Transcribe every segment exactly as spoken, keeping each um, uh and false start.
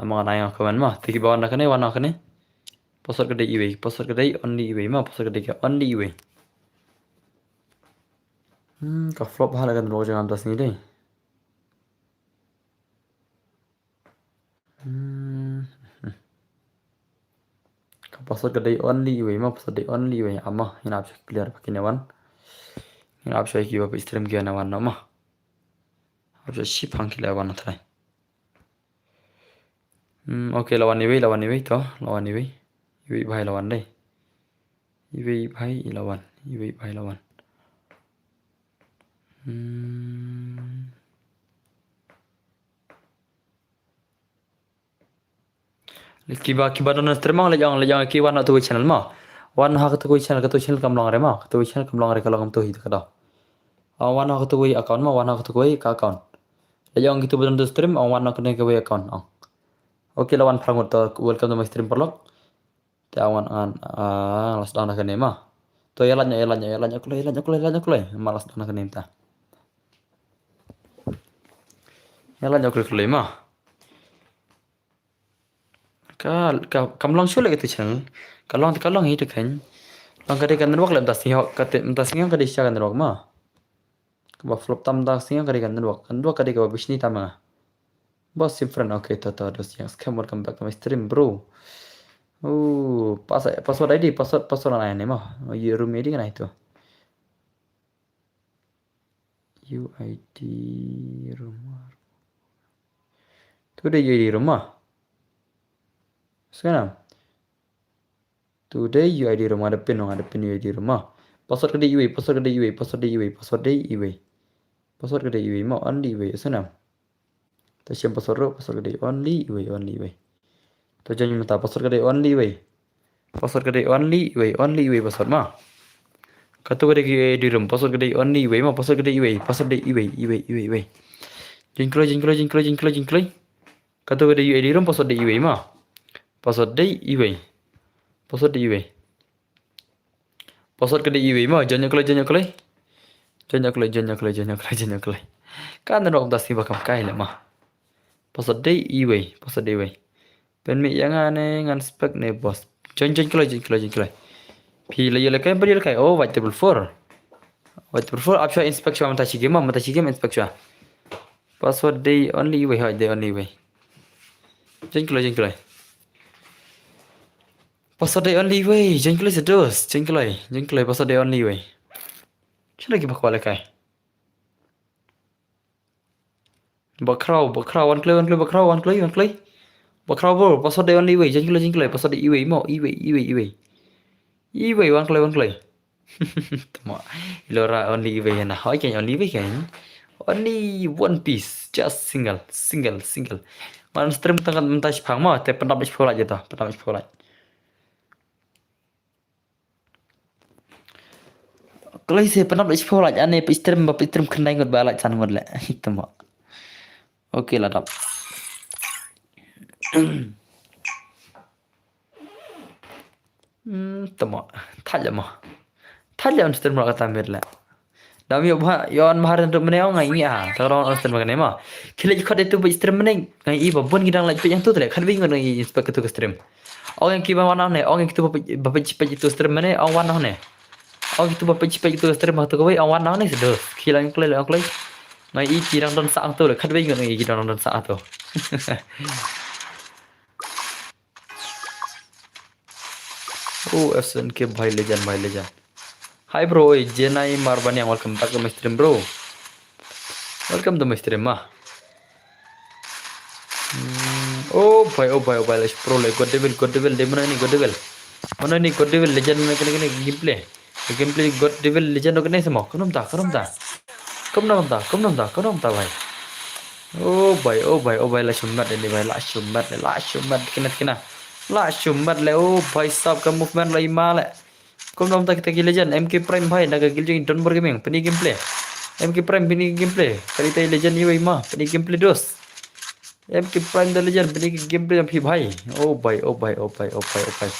Tang ma ngan ai nga comment ma. Te kiba wan na kane, wan na kane. Password ka dei iwei, password ka dei only iwei ma, password ka dei ka only iwei. Hmm, ka flop ha la ka network jong nga mynta sngi dei. Hmm. Ka password ka dei only iwei ma, password dei only iwei. Ama, ngin ap sha clear ba kine wan. Ngin ap sha kiba peit stream ki wan wan ma. Ap sha shipang ki la wan trai. Hmm, okay, la wan iwei, la wan iwei to, la wan iwei. Iwei bhai la wan dei. Iwei bhai i la wan, iwei bhai la wan. Hmm. Kiba, kiba don stream ong, leit ong, leit ong ki wan ha katu ka channel ma. Wan ha katu ka channel, katu channel kam long re ma. Katu channel kam long re, ka long kumtu hi ta ka daw. Ong wan ha katu ka account ma, wan ha katu ka account. Leit ong kitu ba don stream, ong wan ha katu ka account ong. Okay, la wan phra ngut to, welcome to my stream paralok. Te wan ngan, ah, la sdang da kane ma. To ïa lait, ïa lait, ïa lait kloi, ïa lait kloi, ïa lait kloi. Ma la sdang da kane ta. Ïa lait kloi kloi ma. Ka, ka, kam long shuh leh katu channel. Ka long, ka long hi tu khein. Long ka dei ka network leh mynta sngi hok, ka te, mynta sngi hok ka dei sha ka network ma. Kaba flop tam mynta sngi hok ka dei ka network. Ka network ka dei kaba bishni tam nga. Boss sim friend, okay, to, to, dos yang scam, welcome back to my stream, bro. Oh, pas-, password I D, password, password ana ne ma. Oh, ye room I D kan itu. U I D room. Tu dei U I D room ma. Sana. Tu dei U I D room, nga da pin, nga da pin U I D room ma. Password ka dei iwei, password ka dei iwei, password dei iwei, password dei iwei. Password ka dei iwei ma, only iwei, sana. Ta shem password ruh, password ka dei only iwei, only iwei. To jan mynta password ka dei only iwei. Password ka dei only iwei, only iwei password ma. Katu ka dei ka U I D room, password ka dei only iwei ma, password ka dei iwei, password dei iwei, iwei, iwei, iwei. Jin kloi, jin kloi, jin kloi, jin kloi, jin kloi. Katu ka dei U I D room, password dei iwei ma. Password dei iwei. Password dei iwei. Password ka dei iwei ma, join ïa kloi, join ïa kloi. Join ïa kloi, join ïa kloi, join ïa kloi, join ïa kloi. Ka network da sngi ba kam kai leh ma. Password dei iwei, password dei iwei. Pynmih ïa nga ne ngan spec ne boss. Join, join kloi, join kloi, join kloi. Phi la ïoh lehkai, phi la ïoh lehkai. Oh, white triple four. White triple four, ap shuwa inspect shuwa mynta shi game ma, mynta shi game inspect shuwa. Password dei only iwei, hooid, dei only iwei. Join kloi, join kloi. Password dei only iwei, join kloi sa dos, join kloi, join kloi, password dei only iwei. Shu lagi ba kwah lehkai. Bakhraw, bakhraw, wan kloi, wan kloi, bakhraw, wan kloi, wan kloi. Bakhraw bro, password dei only iwei, join kloi, join kloi, password dei iwei mo, iwei, iwei, iwei. Iwei, wan kloi, wan kloi. Tama, ilora only iwei na, hoi kan only iwei kan. Only one piece, just single, single, single. Ngan stream tang mynta shipang mo, te pyndap shipang lait jeta, pyndap shipang lait. Kloi se pyndap lait shipang lait, ane peit stream ba peit stream khyndai ngut ba lait san ngut leh. Tama. Okay, la dap. Hmm, tama. Thait leh mo. Thait leh un stream la kata miet leh. Dam ïoh ba, ïoh an bahar tu mene ong ngai ngi a. Ta rong un stream kane mo. Khie leit khot itu ba stream mene. Ngai i ba bun ki dang lait peit yang tu leh. Khat wei ngut ngai i inspect tu ka stream. Ong yang ki ba wan ne, ong yang kitu ba peit, ba peit, peit itu stream mene, ong wan ne. Ong kitu ba peit, peit itu stream tu kawei, ong wan ne, sedos. Khie leit kloi, leit kloi. Ngai i ki dang don sa tu leh. Khat wei ngut ngai i ki dang don sa tu. Oh, S N K bhai legend, bhai legend. Hi bro, oi, Jenai Marbaniang, welcome back to my stream, bro. Welcome to my stream, ma. Hmm, oh bhai, oh bhai, oh bhai, let's pro, like, God Devil, God Devil, dei mano ini God Devil. Mano ini God Devil, legend na kene kene gameplay. Gameplay God Devil legend kene semua. Kumno ta, kumno ta. Kumno ta, kumno ta, kumno ta, bhai. Oh bhai, oh bhai, oh bhai, la shummat ini bhai, la shummat, la shummat, kena kena. La shummat leh, oh bhai sab ka movement la ima leh. Kumno ta kita ki legend, M K Prime bhai, na ka guild jong Don Bor Gaming, pyni gameplay. M K Prime, pyni gameplay. Kali tai legend iwei ma, pyni gameplay dos. M K Prime da legend, pyni gameplay jong phi bhai. Oh bhai, oh bhai, oh bhai, oh bhai, oh bhai.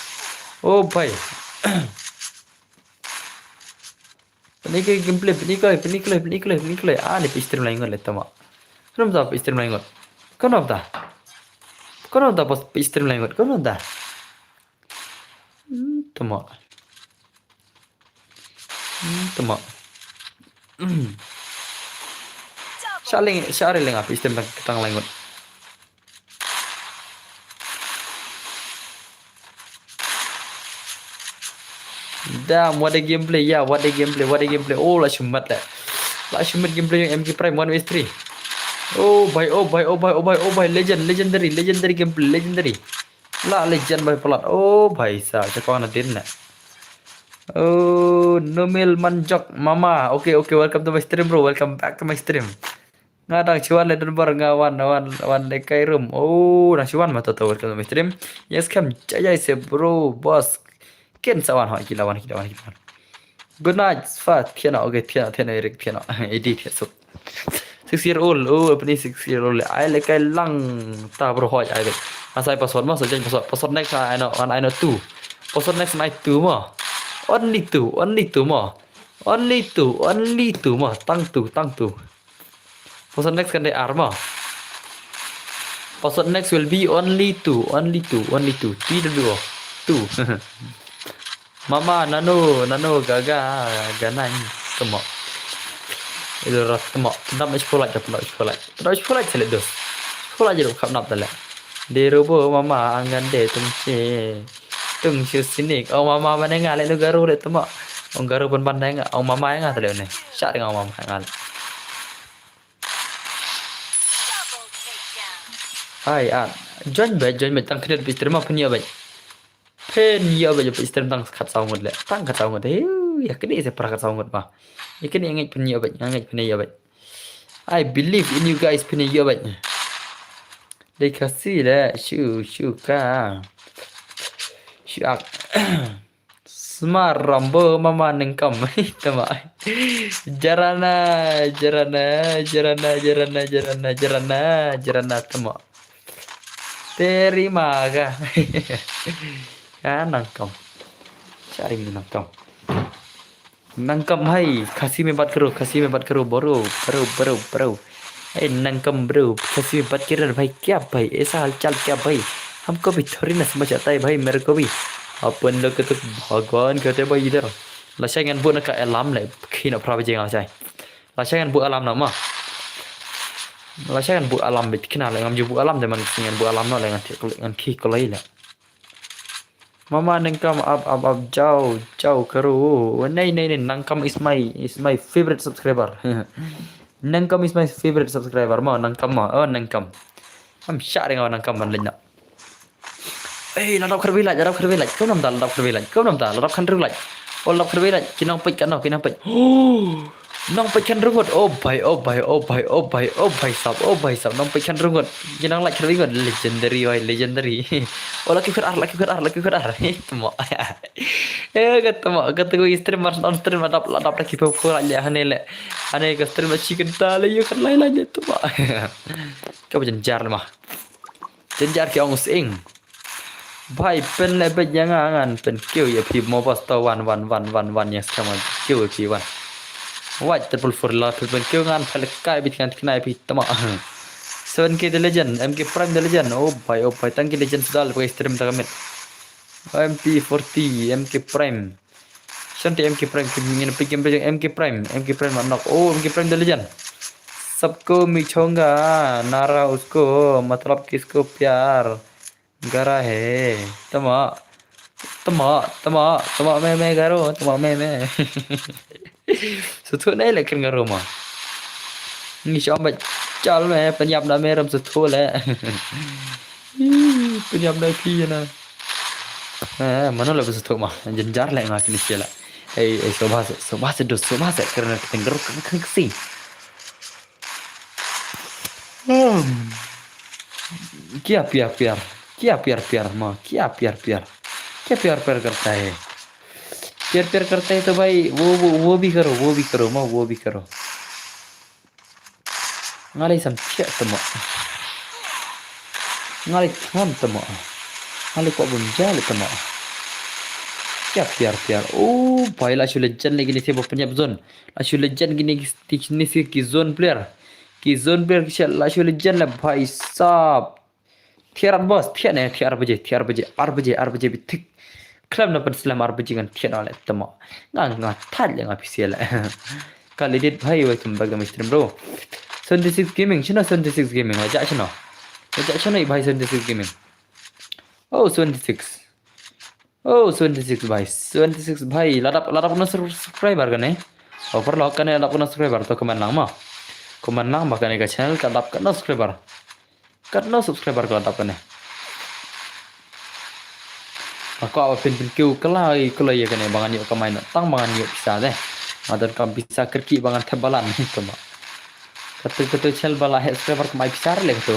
Oh bhai. Pyni ka gameplay, pyni kloi, pyni kloi, pyni kloi, pyni kloi. Ah, ni peit stream lai ngot leh tama. Kumno ta peit stream lai ngot. Kumno ta. Kumno da post stream lai ngut, kumno da. Hmm, tama. Hmm, tama. Hmm. Sha ling, sha ri ling ap stream tang, tang lai ngut. Damn, what a gameplay, yeah, what a gamelay, what a gameplay. Oh, la shimet le. La shimet gameplay jong M K Prime one versus three. Oh bhai, oh bhai, oh bhai, oh bhai, oh bhai, legend, legendary, legendary gameplay, legendary. La legend bhai palat. Oh bhai sa, cha kong na din na. Oh, Nomil Manjok Mama. Okay, okay, welcome to my stream, bro. Welcome back to my stream. Nga dang shu wan le don bor, nga wan, wan, wan le kai room. Oh, dang shu wan ma to to, welcome to my stream. Yes, kam jai jai se bro, boss. Ken sa wan ho, ki la wan, ki la wan, ki la wan. Good night, fa, thiano, okay, thiano, thiano, Eric, thiano. Edi, thiano, suk. Six year old, oh, apni six year old. Ai le kai lang ta bro, hoi, ai le. Asai password mo, so change password. Password next, I know, one, I know two. Password next, I two mo. Only two, only two mo. Only two, only two mo. Tang two, tang two. Password next kan dei ar mo. Password next will be only two, only two, only two. T W O. Two. Mama, nano, nano, gaga, ganang, tamo. Ido rat tamo. Tendap na sekolah, tendap sekolah. Tendap sekolah, chelek dos. Sekolah je khap nap dalek. De robo, mama, angan de, tungche. Tungche sinik. Oh, mama, mana ngalek nu garu le tamo. Ong garu pun bandai nga. Ong mama nga tale ne. Syak dengan mama ngalek. Hai, ah. Join bad, join bad. Tang kena lebih terima pun ya bad. Pynïoh bad ïa phi stream tang khat saw ngut leh. Tang khat saw ngut. Heu, ïa kane sa para khat saw ngut ma. Ïa kane ngeit pynïoh bad, ngeit pynïoh bad. I believe in you guys, pynïoh bad. Dei Khasi leh, shu, shu ka. Shu ak. Smart Rambo mama nengkam. Tama. Jarana, jarana, jarana, jarana, jarana, jarana, jarana, tama. Terima ka. Ka nangkam. Cari nangkam. Nangkam hai, Khasi mein baat karo, Khasi mein baat karo, bro, bro, bro, bro. Hey, nangkam bro, Khasi mein baat karo bhai, kya bhai, aisa halchal kya bhai? Humko bhi thodi na samajh aata hai bhai, mere ko bhi. Apan log to Bhagwan kate bhai idhar. Lashai ngan buh na ka alarm le, khin apra baje nga lashai. Lashai ngan buh alarm na ma. Lashai ngan buh alarm bit kina le ngam ju buh alarm de man ngan buh alarm na le ngan thi ngan khi kolai le. Mama nengkam ap ap ap jao jao karo. Nei nei nei nangkam is my is my favorite subscriber. Nangkam is my favorite subscriber ma nangkam ma oh nangkam. Am sha ring nangkam man lenya. Eh, la dap kharbi laj, la dap kharbi laj. Kau nam ta, la dap kharbi laj. Kau nam ta, la dap khan rung laj. Oh, la dap kharbi laj. Ki nang peit kan, ki nang peit. Oh, nang peit khan rung ngut. Oh bhai, oh bhai, oh bhai, oh bhai, oh bhai sab, oh bhai sab. Nang peit khan rung ngut. Ki nang laj kharbi ngut. Legendary, oi, legendary. Oh, laki khar ar, laki khar ar, laki khar ar. Tama. Eh, ka tama, ka tu stream mar on stream la dap, la dap laki pho pho laj le hane le. Hane ka stream la chicken ta le yu kan lai laj le tama. Ka bajan jar le ma. Jynjar ki ong sing. Bhai pyn le beit ïa nga ngan pynkiew ïa phi mo bas to wan wan wan wan wan ïa skhem kiew ïa phi wan. Wat triple four la phi pynkiew ngan pha le kai bit ngan khnai phi tama. Seven K the legend, M K Prime the legend. Oh bhai oh bhai tang ki legend sdal bhai stream ta kamit. M P forty, M K Prime. Shanti M K Prime ki ngin pick M K Prime, M K Prime ma nok. Oh, M K Prime the legend. सबको मिछूंगा नारा उसको मतलब किसको प्यार करा है. Tama. Tama, tama, tama me me garo, tama me me. Suthu nai le kren garo ma. Ngi shom ba chal me pynïap na me ram suthu le. Pynïap na phi na. Eh, mano la ba suthu ma. Jynjar le nga kini sila. Ei, ei, soba se, soba se dos, soba se kren kren garo kren kren si. Hmm. क्या प्यार प्यार, क्या प्यार प्यार माँ, क्या प्यार प्यार, क्या प्यार प्यार करता है? प्यार प्यार करता है तो भाई वो वो वो भी करो, वो भी करो माँ, वो भी करो. Nga lei sam thiah tama. Nga lei thngan tama. Nga lei kwah bym ja le tama. Kya pyar pyar. Oh bhai la shu legend le kine se ba pynyap zone. La shu legend kine ki, kine se ki zone player. Ki zone player ki sha la shu legend le bhai sab. Thiah rat boss, thiah ne, thiah ar baje, thiah ar baje, ar baje, ar baje beit thik. Khlem da pynslem ar baje ngan thiah noh leh tymmen. Nga, nga thait leh nga pisa leh. Ka Lidit bhai, welcome back to my stream, bro. Seventy-six Gaming, shano Seventy-six Gaming, la jah shano? La jah shano i bhai Seventy-six Gaming? Oh, Seventy-six. Oh, Seventy-six bhai, Seventy-six bhai, la dap, la dap katno subscriber kane? Oh, paralok, kane la dap katno subscriber, to comment lang mo. Comment lang ba kane ka channel ka dap katno subscriber. Katno subscriber ka la dap kane? Nga kwah ba phin pynkiew kylla kylla ïa kane ba ngan ïoh kamai noh tang ba ngan ïoh pisa de. Nga donkam pisa kyrkieh ba ngan thep balan kumba. Katu katu channel ba la heh subscriber kam ai pisa re leh katu.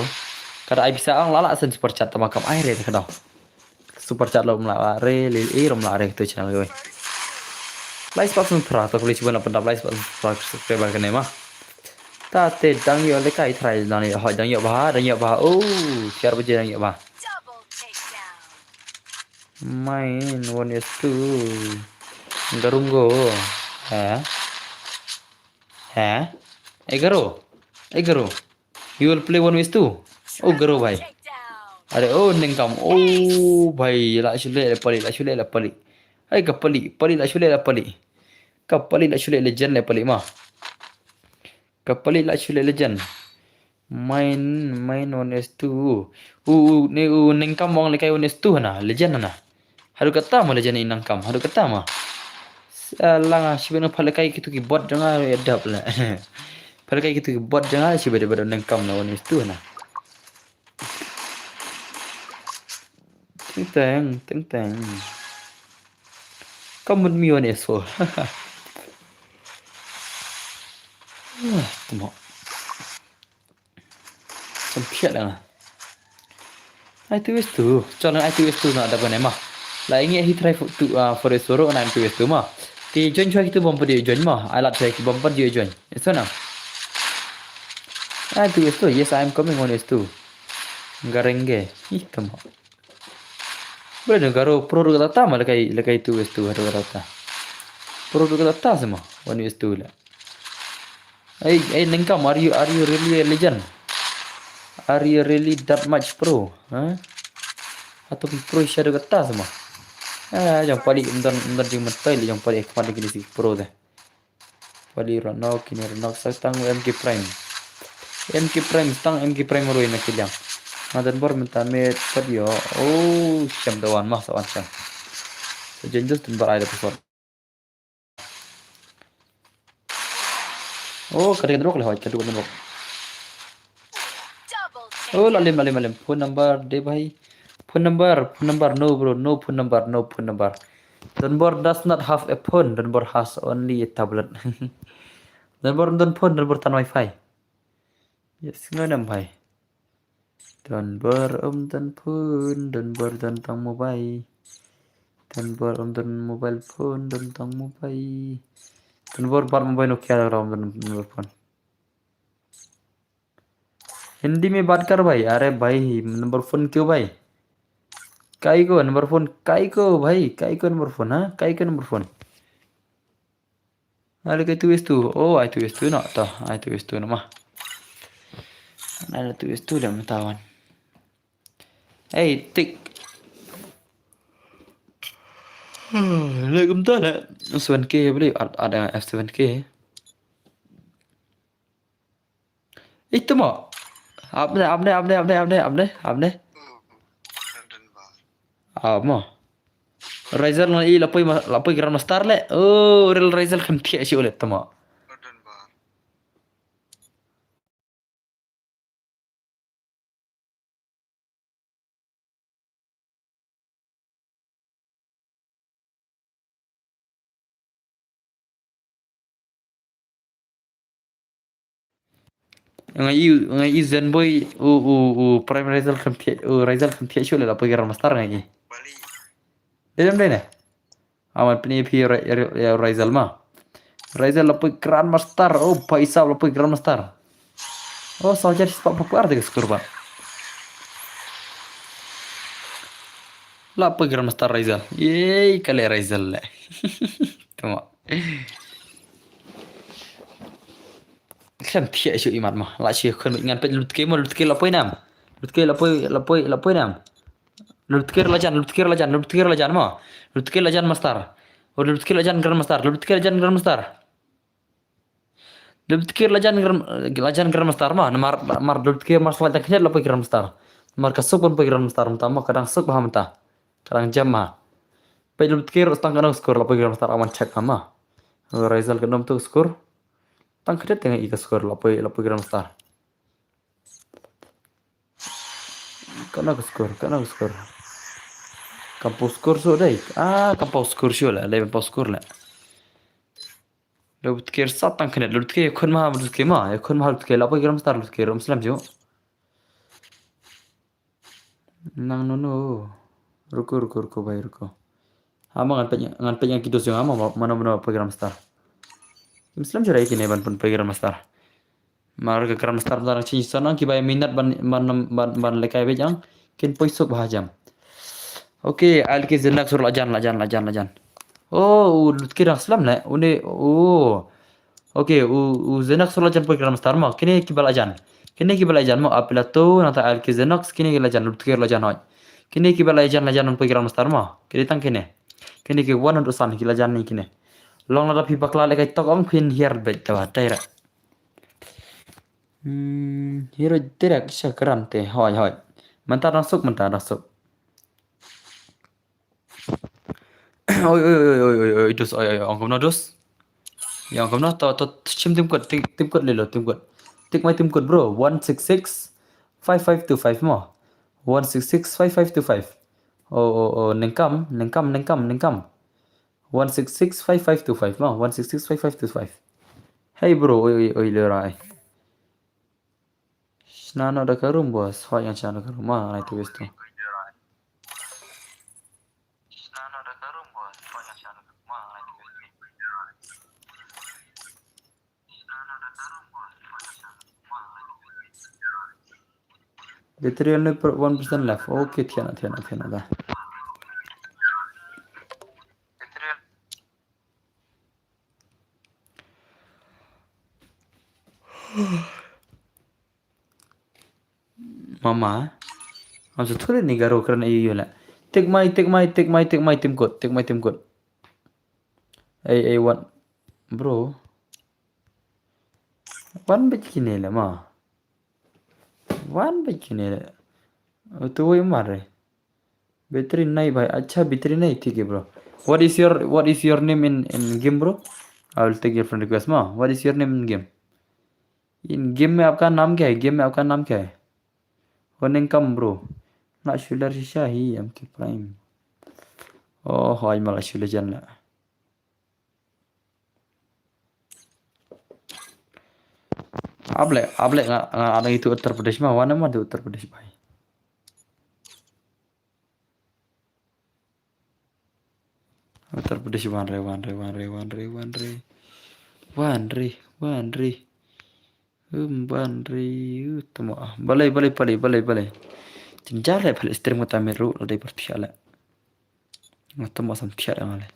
Ka da ai pisa ong la lah send super chat tang ba kam ai re katu. Super chat la um lah re lei, eh, rum lah re katu channel kawei. Lai spah sawphew phra, to khublei shibun la pyndap lai spah sawphew phra subscriber kane mo. Ta te dang ïoh lehkai trai dang ïoh, hoi dang ïoh bha, dang ïoh bha. Oh, thiah ar baje dang ïoh bha. Mine one is two. Garungo. Ha? Ha? Eh, Garo. Eh, Garo. You will play one vs two. Oh, Garo bhai. Are, oh, Nengkam. Oh, bhai, la shu leh la pali, la shu leh la pali. Hai ka pali, pali la shu leh la pali. Ka pali la shu leh legend la pali mo. Ka pali la shu leh legend. Mine, mine one vs two. U, u, ne, u, Nengkam ong lehkai one vs two hana, legend hana. Haduh katta mo legend i Nengkam, haduh katta mo. Salah nga, shibit nga pha lehkai kitu ki bot jong nga ïa dap la. Pha lehkai kitu ki bot jong nga, shibit bad Nengkam na one vs two hana. Ting teng, ting teng. Come with me one vs four. Ah, tymmen. Sam phiat lang. Ai two vs two. Chon ai two vs two na da bane mo. La ingi hi try for two, uh, for a soro na two vs two mo. Ki join chwa kitu bom padi join mo. Ai lat chwa ki bom padi join. Eso na. Ai two vs two. Yes, I am coming one vs two. Garenge. Ih, tymmen. Bro, Garo pro ruh kata mo lehkai, lehkai two vs two haduh kata. Pro ruh kata sa mo. One vs two la. Hey, hey, Nengkam, are you, are you really a legend? Are you really that much pro? Huh? Hato ki pro sha da kata sa mo. Ah, jong pali ym don, ym don jingmyntoi lei jong pali khmat kine si pro de. Pali ranok, kine ranok sa tang M K Prime. M K Prime, tang M K Prime ruh na ki liang. Nga don bor mynta met pat ïoh. Oh, shem da wan mo sa wan shem. Sa jen just don bor ai da password. Oh, ka dei ka dei ka dei ka dei. Oh, la lem, la lem, la lem. Phone number, de bhai. Phone number, phone number, no bro, no phone number, no phone number. Donbor does not have a phone, Donbor has only a tablet. Donbor don phone, Donbor tan wifi. Yes, ngan em bhai. Donbor um don phone, Donbor don tang mobile. Donbor um don mobile phone, don tang mobile. Donbor bat mobile Nokia ram don mobile phone. हिंदी में बात कर भाई। अरे भाई, नंबर फोन क्यों भाई? काय को नंबर फोन? काय को भाई? काय को नंबर फोन? हाँ, काय को नंबर फोन? Are kai tu is tu? Oh, ai tu is tu no. To, ai tu is tu no ma. Ai tu is tu dem tawan. Hey, tik. Lek um to le. Seven K beli, ad-, ada F seven K. Itu mo. Apne, apne, apne, apne, apne, apne, apne. Ah, mo. Raizal ngan i lapoi ma, lapoi Grandmaster le. Oh, real Raizal kan thiah shi ulit tamo. Nga i, nga i Zenboy, u, u, u Prime Raizal kan thiah, u Raizal kan thiah shuh le lapoi Grandmaster nga i. Dei dei ne? Aman pini phi Ra-, Ra-, Ra-, Raizal ma. Raizal lapoi Grandmaster, oh, bhai sahab lapoi Grandmaster. Oh, saw hajar spah pyrpar de skur ba. Lapoi Grandmaster Raizal. Yey, kale Raizal le. Tamo. Khlem thiah shuh imat ma. La shuh khun ngan peit lut ke mo, lut ke lapoi nam. Lutke la poi, la poi, la poi nam. Lutke la jan, lutke la jan, lutke la jan mo. Lutke la jan master. O lutke la jan grandmaster, lutke la jan grandmaster. Lutke la jan gran, la jan grandmaster mo. Namar, mar lutke mar sla tang khyndiat la poi grandmaster. Mar ka suk ban poi grandmaster mynta mo, ka dang suk bha mynta. Ka dang jam bha. Peit lutke ruh tang ka dang skur la poi grandmaster, awan check mo. Result ka dang tu skur. Tang khyndiat tang i ka skur la poi, la poi grandmaster. Kano ka skur, kano ka skur. Kam pau skur shuh dei. Ah, kam pau skur shuh la, dei pau skur la. Lutke sat tang khyndiat, lutke khun ma, lutke ma, khun ma lutke la poi grandmaster, lutke rum slem shuh. Nang nono. Ruko, ruko, ruko, bhai, ruko. Ha ma ngan peit, ngan peit ïa ki dos jong ha ma, mano, mano poi grandmaster. Kim slem shuh ïa kine ban poi grandmaster. Mar ka grandmaster ban change sa nang ki bai minat ban, ban, ban, ban lekai beit jang. Kin poi suk bha jam. Okay, al ki zinak sur la jan, la jan, la jan, la jan. Oh, u lutke dang slem le. Une, oh. Okay, u, u Zenox la jan poi grandmaster mo. Kine ki ba la jan. Kine ki ba la jan mo, Apilato, nangta al ki Zenox, kine ki la jan, lutke la jan hoi. Kine ki ba la jan, la jan poi grandmaster mo. Kine tang kine. Kine ki wan hynriew san ki la jan ni kine. Long lada phi bakla lehkai tok ong phin hiar beit ta ba, tai ra. Hmm, hiar beit ta ra ki sha kram te, hoi, hoi. Mynta dang suk, mynta dang suk. Oi, oi, oi, oi, oi, oi, dos, oi, oi, ong kumno dos. Ïa ong kumno, to, to, shim tim kot, tim, tim kot lei lo, tim kot. Tik mai tim kot, bro, one six six five five two five mo. One six six five five two five. Oh, oh, oh, nengkam, nengkam, nengkam, nengkam. One six six five five two five mo, one six six five five two five. Hey, bro, oi, oi, oi, le rai. Shna noh da ka room, boss. Hoi, ngan shna noh da ka room, ma, ngan ai tu wis tu. Battery only per-, one percent left. Okay, thiah noh, thiah noh, thiah noh da. Mama. Am sa thule ni garo kren ayu yu la. Take my, take my, take my, take my tim kot, take my tim kot. Ai, ai, wan. Bro. Wan bit kine la ma. Wan bit kine la. Tu wai mare. Battery nahi bhai. Acha, battery nahi, thik hai, bro. What is your, what is your name in, in game, bro? I will take your friend request, ma. What is your name in game? In game mein aapka naam kya hai? Game mein aapka naam kya hai? Warning kam, bro. Nga shu lar shisha hi, M K Prime. Oh, hoi, mala shu lar jan la. Ap le, ap le nga, nga, nga itu Uttar Pradesh ma, wan ma itu Uttar Pradesh bhai. Uttar Pradesh wan re, wan re, wan re, wan re, wan re. Wan re, wan re. Um, wan re, uh, tamo. Balei, balei, balei, balei, balei. Jynjar le pale stream ka ta me ru, la dei pyrthia le. Nga tamo sam thiat nga le.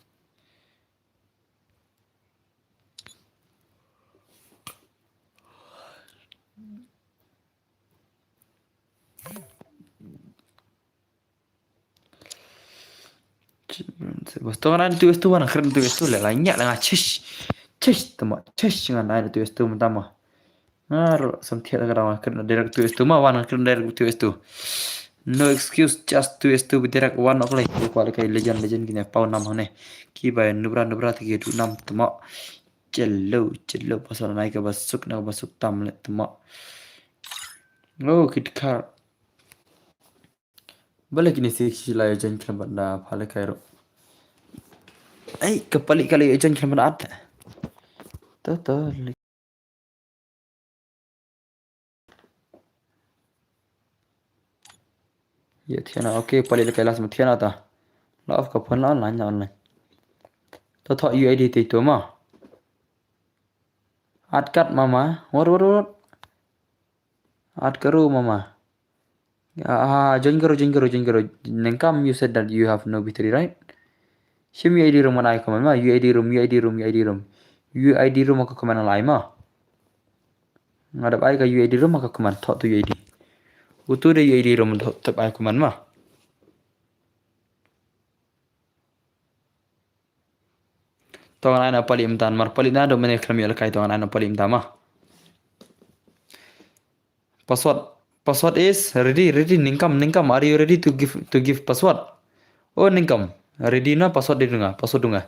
Bas to ngan tu S two, wan kren tu S two le la nyak la nga chish. Chish tama chish ngan ai tu S two mynta ma. Nga ru sam thiat ka dang kren direct tu S two ma, wan kren direct tu S two. No excuse, just tu S two direct wan ok le. Ko le kai legend, legend kine pau nam hane. Ki bai nubra nubra te ki du nam tama. Chelo chelo pasal nai ka basuk na ka basuk tam le tama. Oh, kit kar. Balei kine six la ïa join khlem pat da pha lehkai ruh. Ei, ka palik ka la ïa join khlem pat da at. To, to, li-, ïa thiana, okay, palik lehkai last ma thiana ta. La off ka phone la online, la online. To, to, U I D te to ma. At kat mama. What, what, what? At karo mama. Ah, join karo, join karo, join karo. Nengkam, you said that you have no battery, right? Shim U I D room ngan ai comment ma, U I D room, U I D room, U I D room. U I D room ka comment ngan ai ma. Nga dap ai ka U I D room ka comment, thok tu U I D. Utu de ïa di rum tep ai kuman ma. Tong nai na pali mtan mar pali na do mene kram ïa lekai tong nai na pali mtan ma. Password. Password is ready, ready. Ningkam, Ningkam. Are you ready to give to give password? Oh, Ningkam. Ready na password di dunga. Password dunga.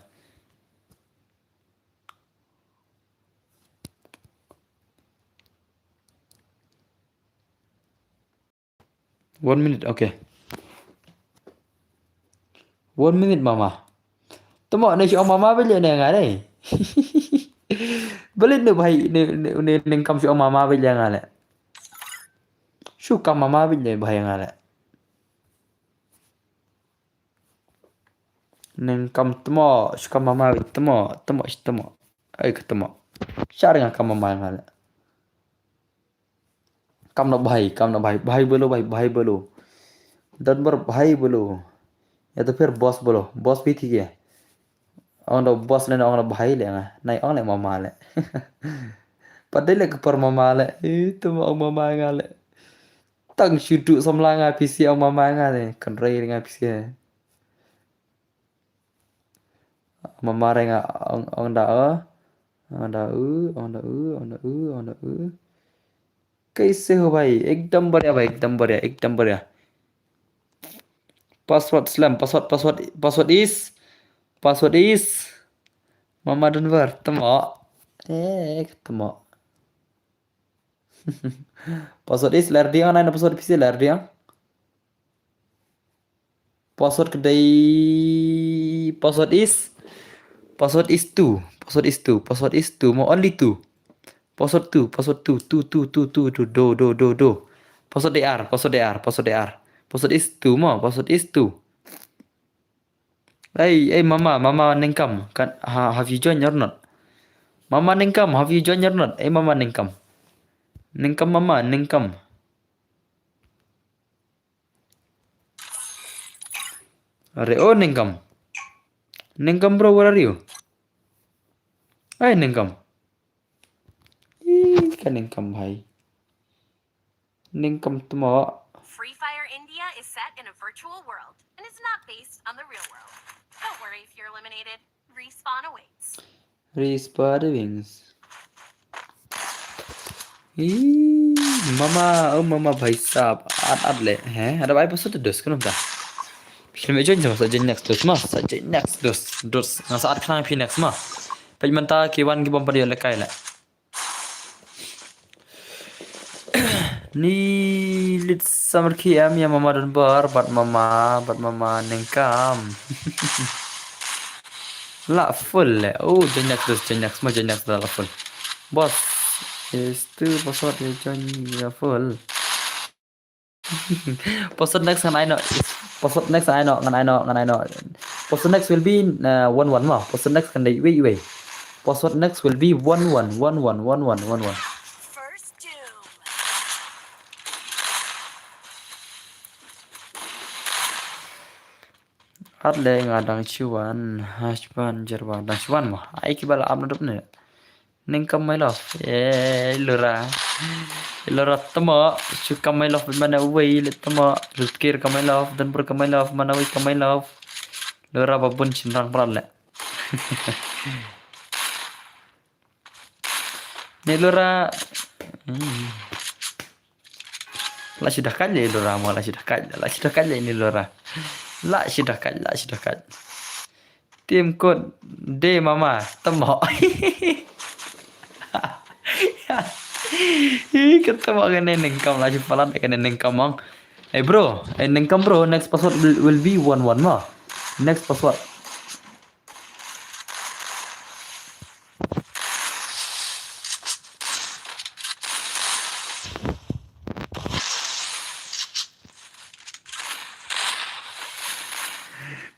One minute, okay. One minute, mama. Tamo ne shi ong mama bele ne nga ne. Bele ne bhai ne ne ne Ningkam shi ong mama bele nga le. Shu kam mama bele bhai nga le. Ningkam tamo, shu kam mama bele tamo, tamo shi tamo. Ai ka tamo. Shar nga kam mama nga le. Kam na bhai, kam na bhai, bhai bolo, bhai, bhai bolo. Don bar bhai bolo. Ya to phir boss bolo, boss bhi thik hai. Ong da boss le na ong da bhai le nga. Nai ong le mama le. Pat dei le ka par mama le. Eh, to ma ong mama nga le. Tang shu du samla nga pisi ong mama nga le. Kan rei nga pisi. Mama reng ong ong da o. Ong da u, ong da u, ong da u, ong da u. Kaise ho bhai? Ekdam बढ़िया bhai, ekdam बढ़िया, ekdam बढ़िया. Password slam, password, password, password is, password is. Mama Denver, tamo. Eh, tamo. Password is lar diang, nai na password pisi lar diang. Password ka dei, password is, password is two. Password is two. Password is two. Mo only two. Password two. Password two. Two, two, two, two, two. Do, do, do, do. Password dei ar. Password dei ar. Password dei ar. Password is two mo. Password is two. Hey, hey, mama, mama Ningkam. Kan, ha, have you joined or not? Mama Ningkam, have you joined or not? Hey, mama Ningkam. Ningkam mama, Ningkam. Are, oh, Ningkam. Ningkam, bro, where are you? Hey, Ningkam. Ih, ka Ningkam bhai. Ningkam tamo. Free Fire India is set in a virtual world and is not based on the real world. Don't worry if you're eliminated. Respawn awaits. Respawn awaits. Ih, mama, oh mama bhai sahab, at at le, he, ada bai password dos, kano ta? Shin me join sa, sa join next dos ma, sa join next dos, dos, nga sa at khnang phi next ma. Peit mynta ki wan ki bom pat ïoh lehkai le. Ni lit samar ki em ïa mama Donbor, bad mama, bad mama Nengkam. La full le. Oh, join next dos, join next ma, join next dos la full. Boss, is tu password ïa join ïa full. Password next ngan ai noh. Password next ngan ai noh, ngan ai noh, ngan ai noh. Password next will be, uh, one one ma. Password next kan dei, wait, wait. Password next will be one one, one one, one one, one one. First doom. At le nga dang shu wan, ha shu wan jer wan, dang shu wan ma. Ai ki ba la ap na dup ne. Nengkam my love. Eh, Lura. Lura tamo, shu kam my love, mana wei le tamo, Lutkir kam my love, Donbor kam my love, mana wei kam my love. Lura ba bun shynrang pran le. Ni Lura. Hmm. La shi da kait le Lura mo, la shi da kait, la shi da kait le ni Lura. La shi da kait, la shi da kait. Tim kot de mama, tamo. Ih, ka tamo kane Nengkam, la shi palat kane Nengkam ong. Eh bro, eh Nengkam bro, next password will, will be one one ma. Next password.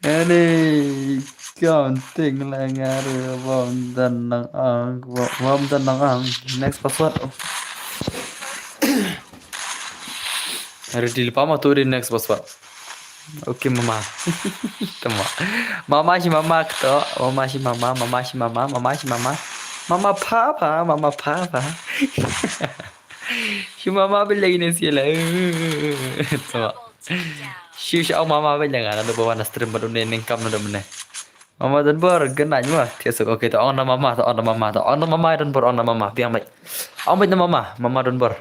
Ani, kam ting la nga ruh bom dan nang ang, bom dan nang ang. Next password. Ready lypa ma tu di next password. Okay mama. Tamo. Mama shi mama kto. Mama shi mama, mama shi mama, mama shi mama. Mama papa, mama papa. Shu mama beit lagi ne sila. Shu shu ong mama beit lagi, nga naduh ba wan stream bad une nengkam naduh mynne. Mama Donbor, good night mo. Thiah suk, okay, to ong na mama, to ong na mama, to ong na mama Donbor, ong na mama, biang beit. Ong beit na mama, mama Donbor.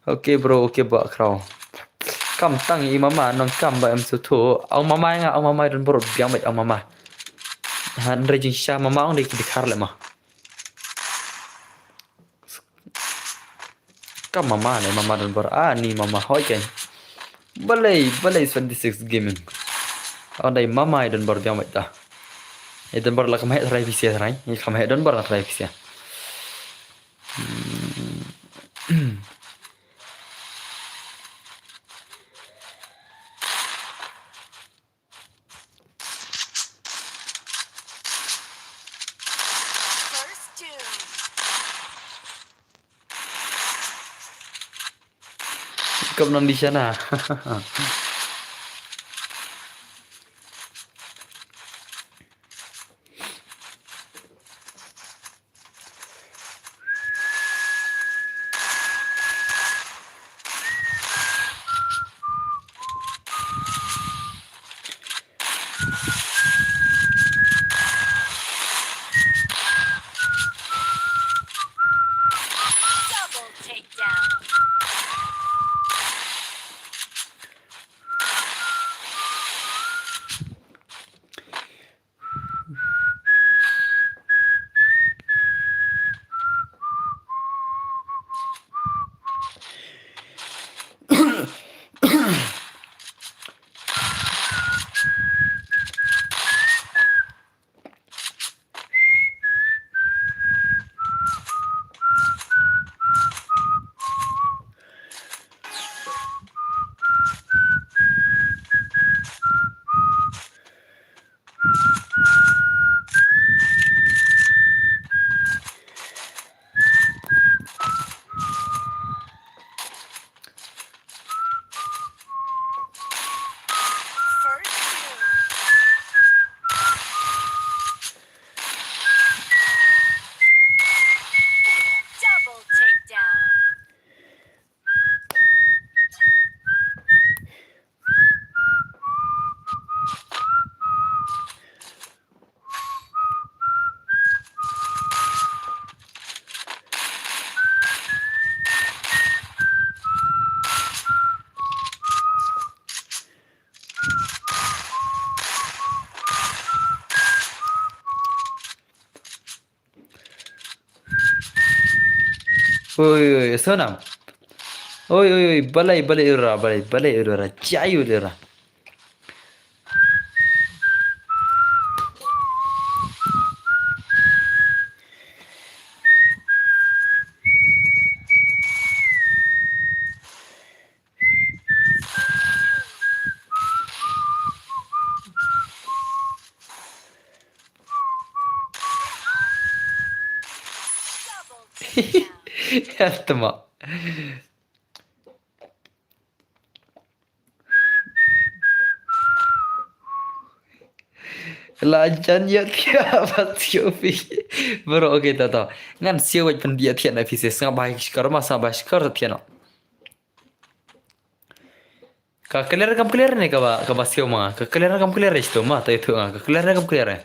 Okay bro, okay ba khraw. Kam tang i mama nongkam ba em suthu. Ong mama nga, ong mama Donbor, biang beit ong mama. Hynrei jingshisha mama ong dei ki dkhar leh ma. Ka mama ne, mama Donbor, ani mama hoi kein. Balei, balei seventy six Gaming. Ong dei mama i Donbor biang beit ta. I Donbor la kham heh trai pisia trai. I kham heh Donbor la trai pisia. Hmm. First doom. Kap non di sana. Double takedown. Double takedown. Oi, oi, Sonam. Oi, oi, oi, balai, balai ura, balai, balai ura, jai ura. Double takedown. Help them up. La jan ïa thiah ba siew phi. Bro, okay, ta ta. Ngan siew wait pynbiang thiah na phi se. Sngap bai shkor ma, sngap bai shkor thiah no. Ka clear kam clear ne kaba, kaba siew ma. Ka clear kam clear eh, to ma, ta itu nga. Ka clear kam clear eh.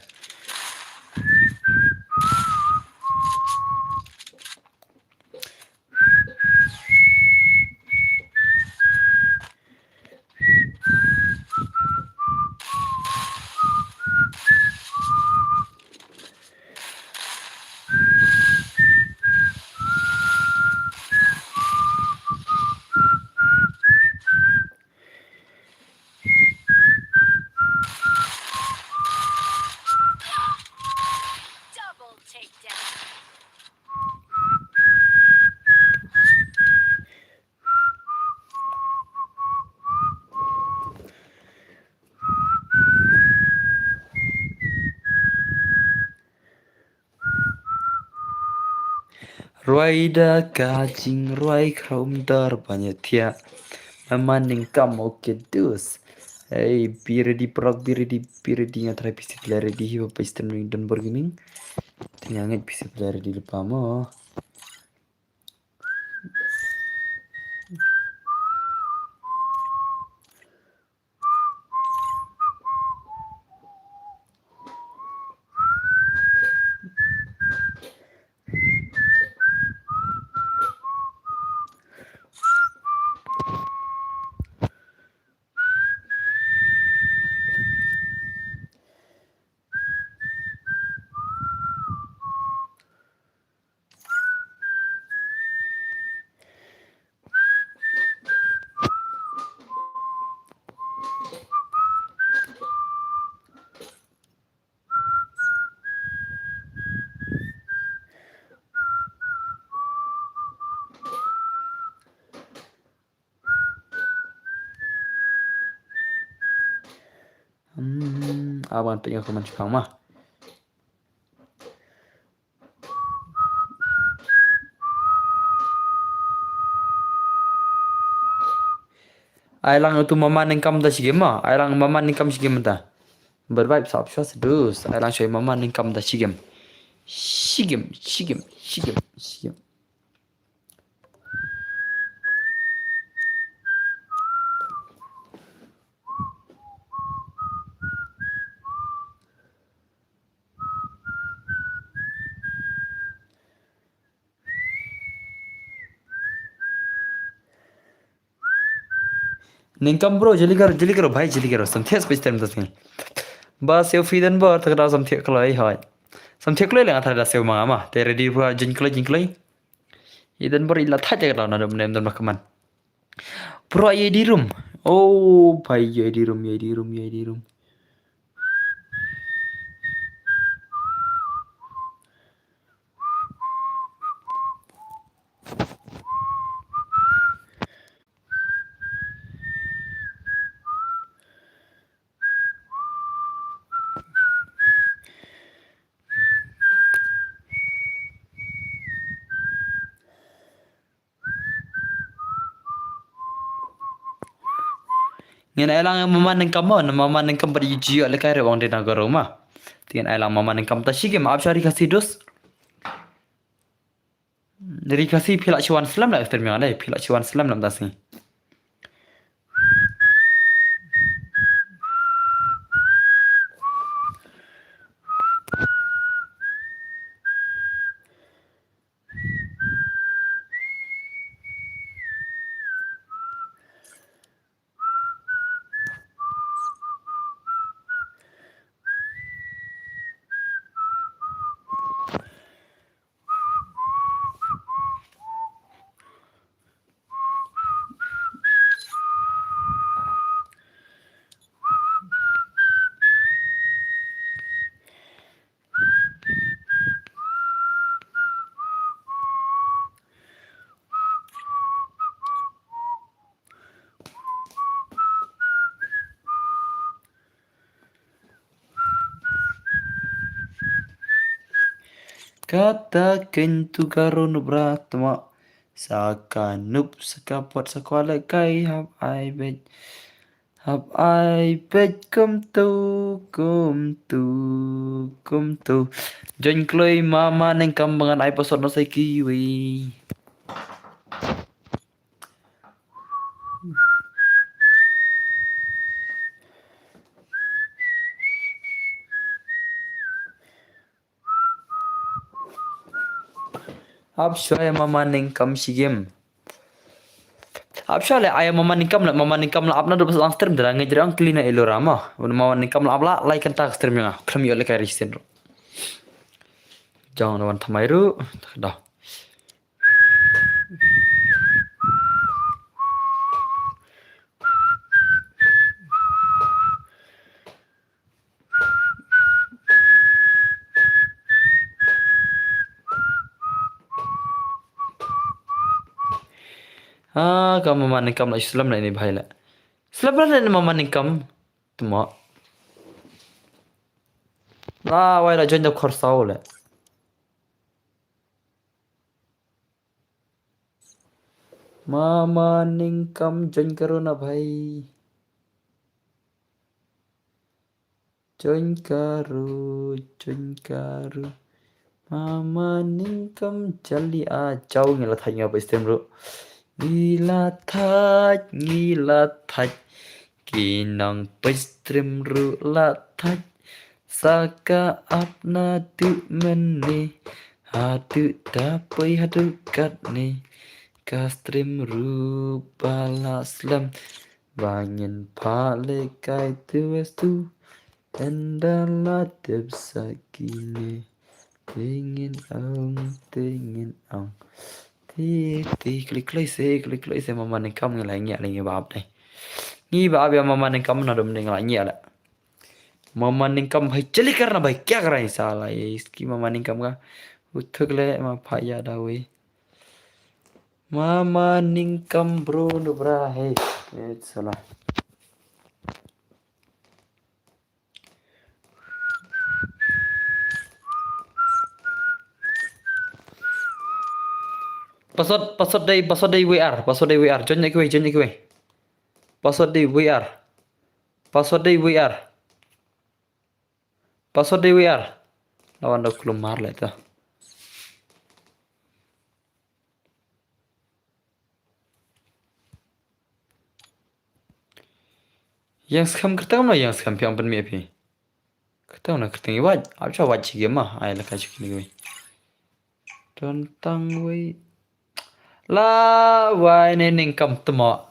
Double takedown. Rwai da ka jingrwai khraw um dor ban ïa thiah. Mama nengkam, okay dus. Hey, be ready, prok, be ready, be ready. Nga try phi shu play ready hi ba phi stem ring don bor gaming. Te nga ngeit phi shu play ready lypa mo. Hmm, ah, ban pynïoh ka man shipang ma. Ai lang utu Mama Nengkam da shi game ma. Ai lang Mama Nengkam shi game ta. Ber vibe sap shwa sedus. Ai lang shwa Mama Nengkam da shi game. Shi game, shi game, shi game, shi game. Nengkam bro, jali karo, jali karo, bhai, jali karo. Samthiah space time ta sini. Ba siew phi Don Bor, ta ka daw samthiah kloi, hoi. Samthiah kloi leng ata da siew manga ma. Te ready bro, jin kloi, jin kloi. I Don Bor i la thait ka daw na dum nem don ma kaman. Bro, i di room. Oh, bhai, i di room, i di room, i di room. Ngin ai lang Mama Nengkam mo, Mama Nengkam bad i jio le kai re wang de na garo ma. Te ngin ai lang Mama Nengkam ta shi game ap shari ka sidus. Ri Khasi phi lah shu wan slem la stream ïa nga dei, phi lah shu wan slem lam ta sngi. Kata kyntu Garo nup ra tma. Sa ka nup sa ka pot sa kwale kai hap ai bet. Hap ai bet kumtu, kumtu, kumtu. Join kloi Mama Nengkam ba ngan ai password na sa kiwi. Ap shwa ïa Mama Nengkam shi game. Ap shwa le ïa Mama Nengkam le, Mama Nengkam le ap na dub sa lang stream dara ngi jrang clean na ilora ma. Mama Nengkam le ap la like kan ta stream ïa nga. Khlem ïoh le kai risen. Jong na wan thamai ru. Da. Ah, ka Mama Nengkam la slem la ini bhai la. Slem la ini Mama Nengkam. Tuma. La wai la join da khorsaw la. Mama Nengkam join karo na bhai. Join karo, join karo. Mama Nengkam jali a jaw ngi la thait nga ba stream ru. Ngi la thait, ngi la thait. Ki nang peit stream ru la thait. Sa ka ap na tu mene. Ha tu ta pei ha tu kat ne. Ka stream ru ba la slem. Ba ngin pha le kai tu wes tu. Ynda la tip sa kine. Te ngin ong, te ngin ong. Te, te, klik, klik, se, klik, klik, se, Mama Nengkam ngi la ngi, la ngi ba ap dei. Ngi ba ap ïa Mama Nengkam na dum dei ngi la ngi la. Mama Nengkam bhai jali kar na bhai kya kar raha hai sala ye iski Mama Nengkam ka. Uthuk le ma pha ya da we. Mama Nengkam bro no bra hai. Eh, sala. Password, password dei, password dei V R, password dei V R. Join ïa kiwei, join ïa kiwei. Password dei V R. Password dei V R. Password dei V R. Lawan da kulmar leh ta. Ïeng skhem kyrteng no, ïeng skhem phi ong pynmih phi. Kyrteng no kyrteng i wad. Ap cha wad chi game ma. Ai la ka chi kini game. Don tang wei. La wai ne ningkam tmo.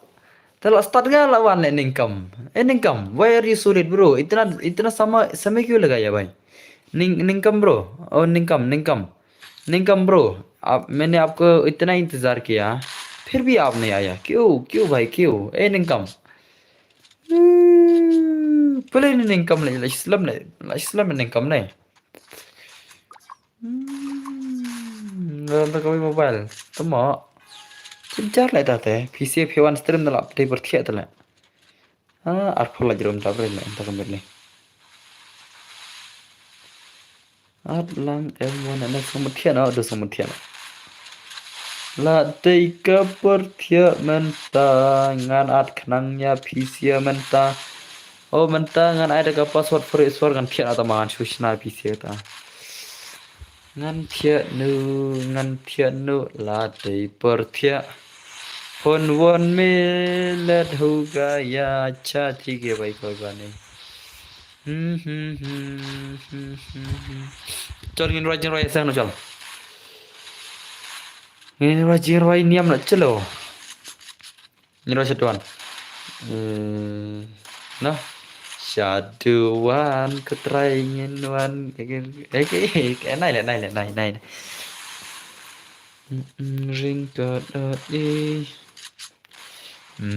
Te la start nga la wan ne ningkam. Eh ningkam, why are you so late bro? Itna itna sama sama kyun lagaya bhai? Ning ningkam bro. Oh ningkam ningkam. Ningkam bro, आप, मैंने आपको इतना इंतजार किया, फिर भी आप नहीं आया, क्यों, क्यों भाई, क्यों? ए निंगकम। Pule ni ningkam le, la slam le, la slam ningkam le. Hmm, la ta kawai mobile. Tama. Chin jar le ta te, P C F one stream na la te berthiak te le. Ah, arphew la jerum ta bre le, ta kambet le. At lang em wan na song muthian, oh, do song muthian. La dei ka por thiah mynta ngan at khnang ïa P C mynta. Oh, mynta ngan ai da ka password for sure ngan thiah na ta ma ngan shu shna P C ta. Ngan thiah nu, ngan thiah nu la dei por thiah. Phone won me let hu ga ya cha thi ke bai koi ba ne. Chal ngin rwai jingrwai sang no chal. Ngin rwai jingrwai niam la chalo. Ngin rwai satuan. Eh, no. Satuan ku trai ngin wan. Eh, eh, eh, eh, nai le, nai le, nai, nai. Mm, mm, ring ka dot eh. Em,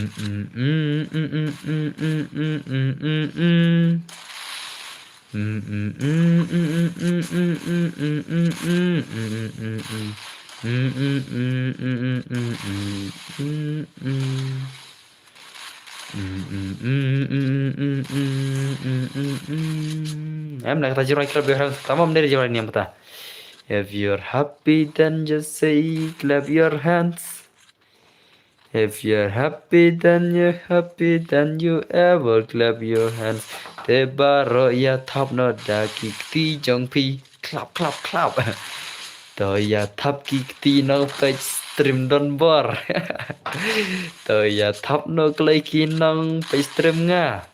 na kata jirai clap your hands. Tamam, dari jirai ni apa ta? If you're happy, then just say clap your hands. If you're happy, then you're happy, then you ever clap your hands. Te baroh ïa thap noh da ki kti jong phi. Clap, clap, clap. To ïa thap ki kti nong peit stream don bor. To ïa thap noh kloi ki nong peit stream nga.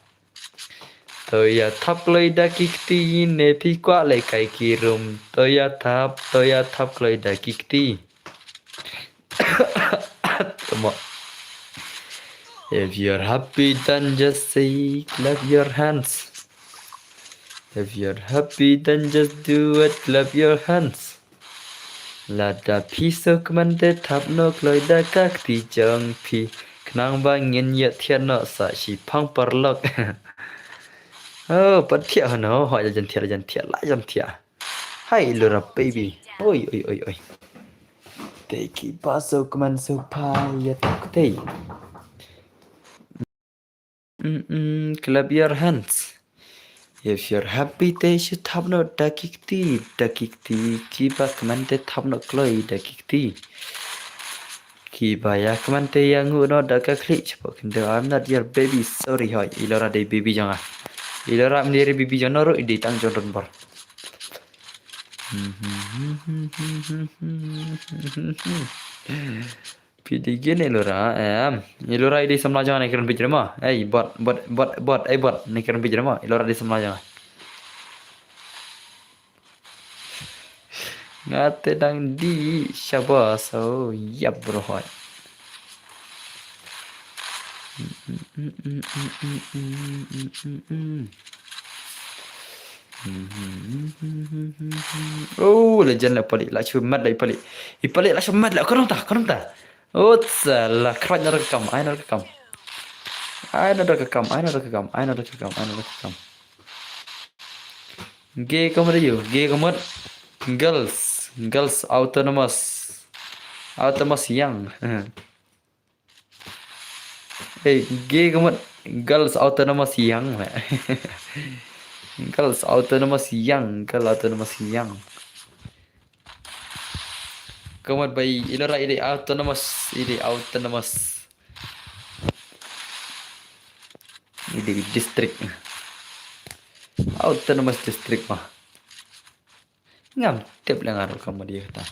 To ïa thap kloi da ki kti ne phi kwah leh kai ki rum. To ïa thap, to ïa thap kloi da ki kti. Tama. If you're happy, then just say, clap your hands. If you're happy, then just do it, clap your hands. Lada phi sngewkmen te thap noh kloi da ka kti jong phi. Khnang ba ngin ïa thiah noh sa shi phang paralok. Oh, pat thiah hano, ho jan thiah, jan thiah, la jan thiah. Hai, Laura baby. Oi, oi, oi, oi. Te ki ba sngewkmen sngewphai ïa thap kti. Mm, mm, clap your hands. If you're happy, te shu thap noh da ki kti, da ki kti, ki ba kmen te thap noh kloi da ki kti. Ki ba ïa kmen te ïa nguh noh da ka khlieh, chapoh khyndew, I'm not your baby, sorry hoi, i Laura dei baby jong nga. I Laura ym dei baby jong no ruh, i dei tang jong don bor. Phi dei gen i Laura, em. I Laura i dei samla jong nga ne kren bit rema. Ei, bot, bot, bot, bot, ei, bot, ne kren bit rema. I Laura dei samla jong nga. Nga te dang di shabas, oh, yap bro hoi. Oh, la jan la palik, la shu mat la i palik. I palik la shu mat la, khnang ta, khnang ta. Oh, salah, khraj na da ka kam, ai na da ka kam. Ai na da ka kam, ai na da ka kam, ai na da ka kam, ai na da ka kam. Ge ka mut ayu, ge ka mut girls, girls autonomous. Autonomous yang. Hey, ge ka mut girls autonomous yang. Girls autonomous yang, girl autonomous yang. Ka mut ba i Ellora i dei autonomous, i dei autonomous. I dei district. Autonomous district ma. Ngam tip leh nga ruh ka mut ïa kata.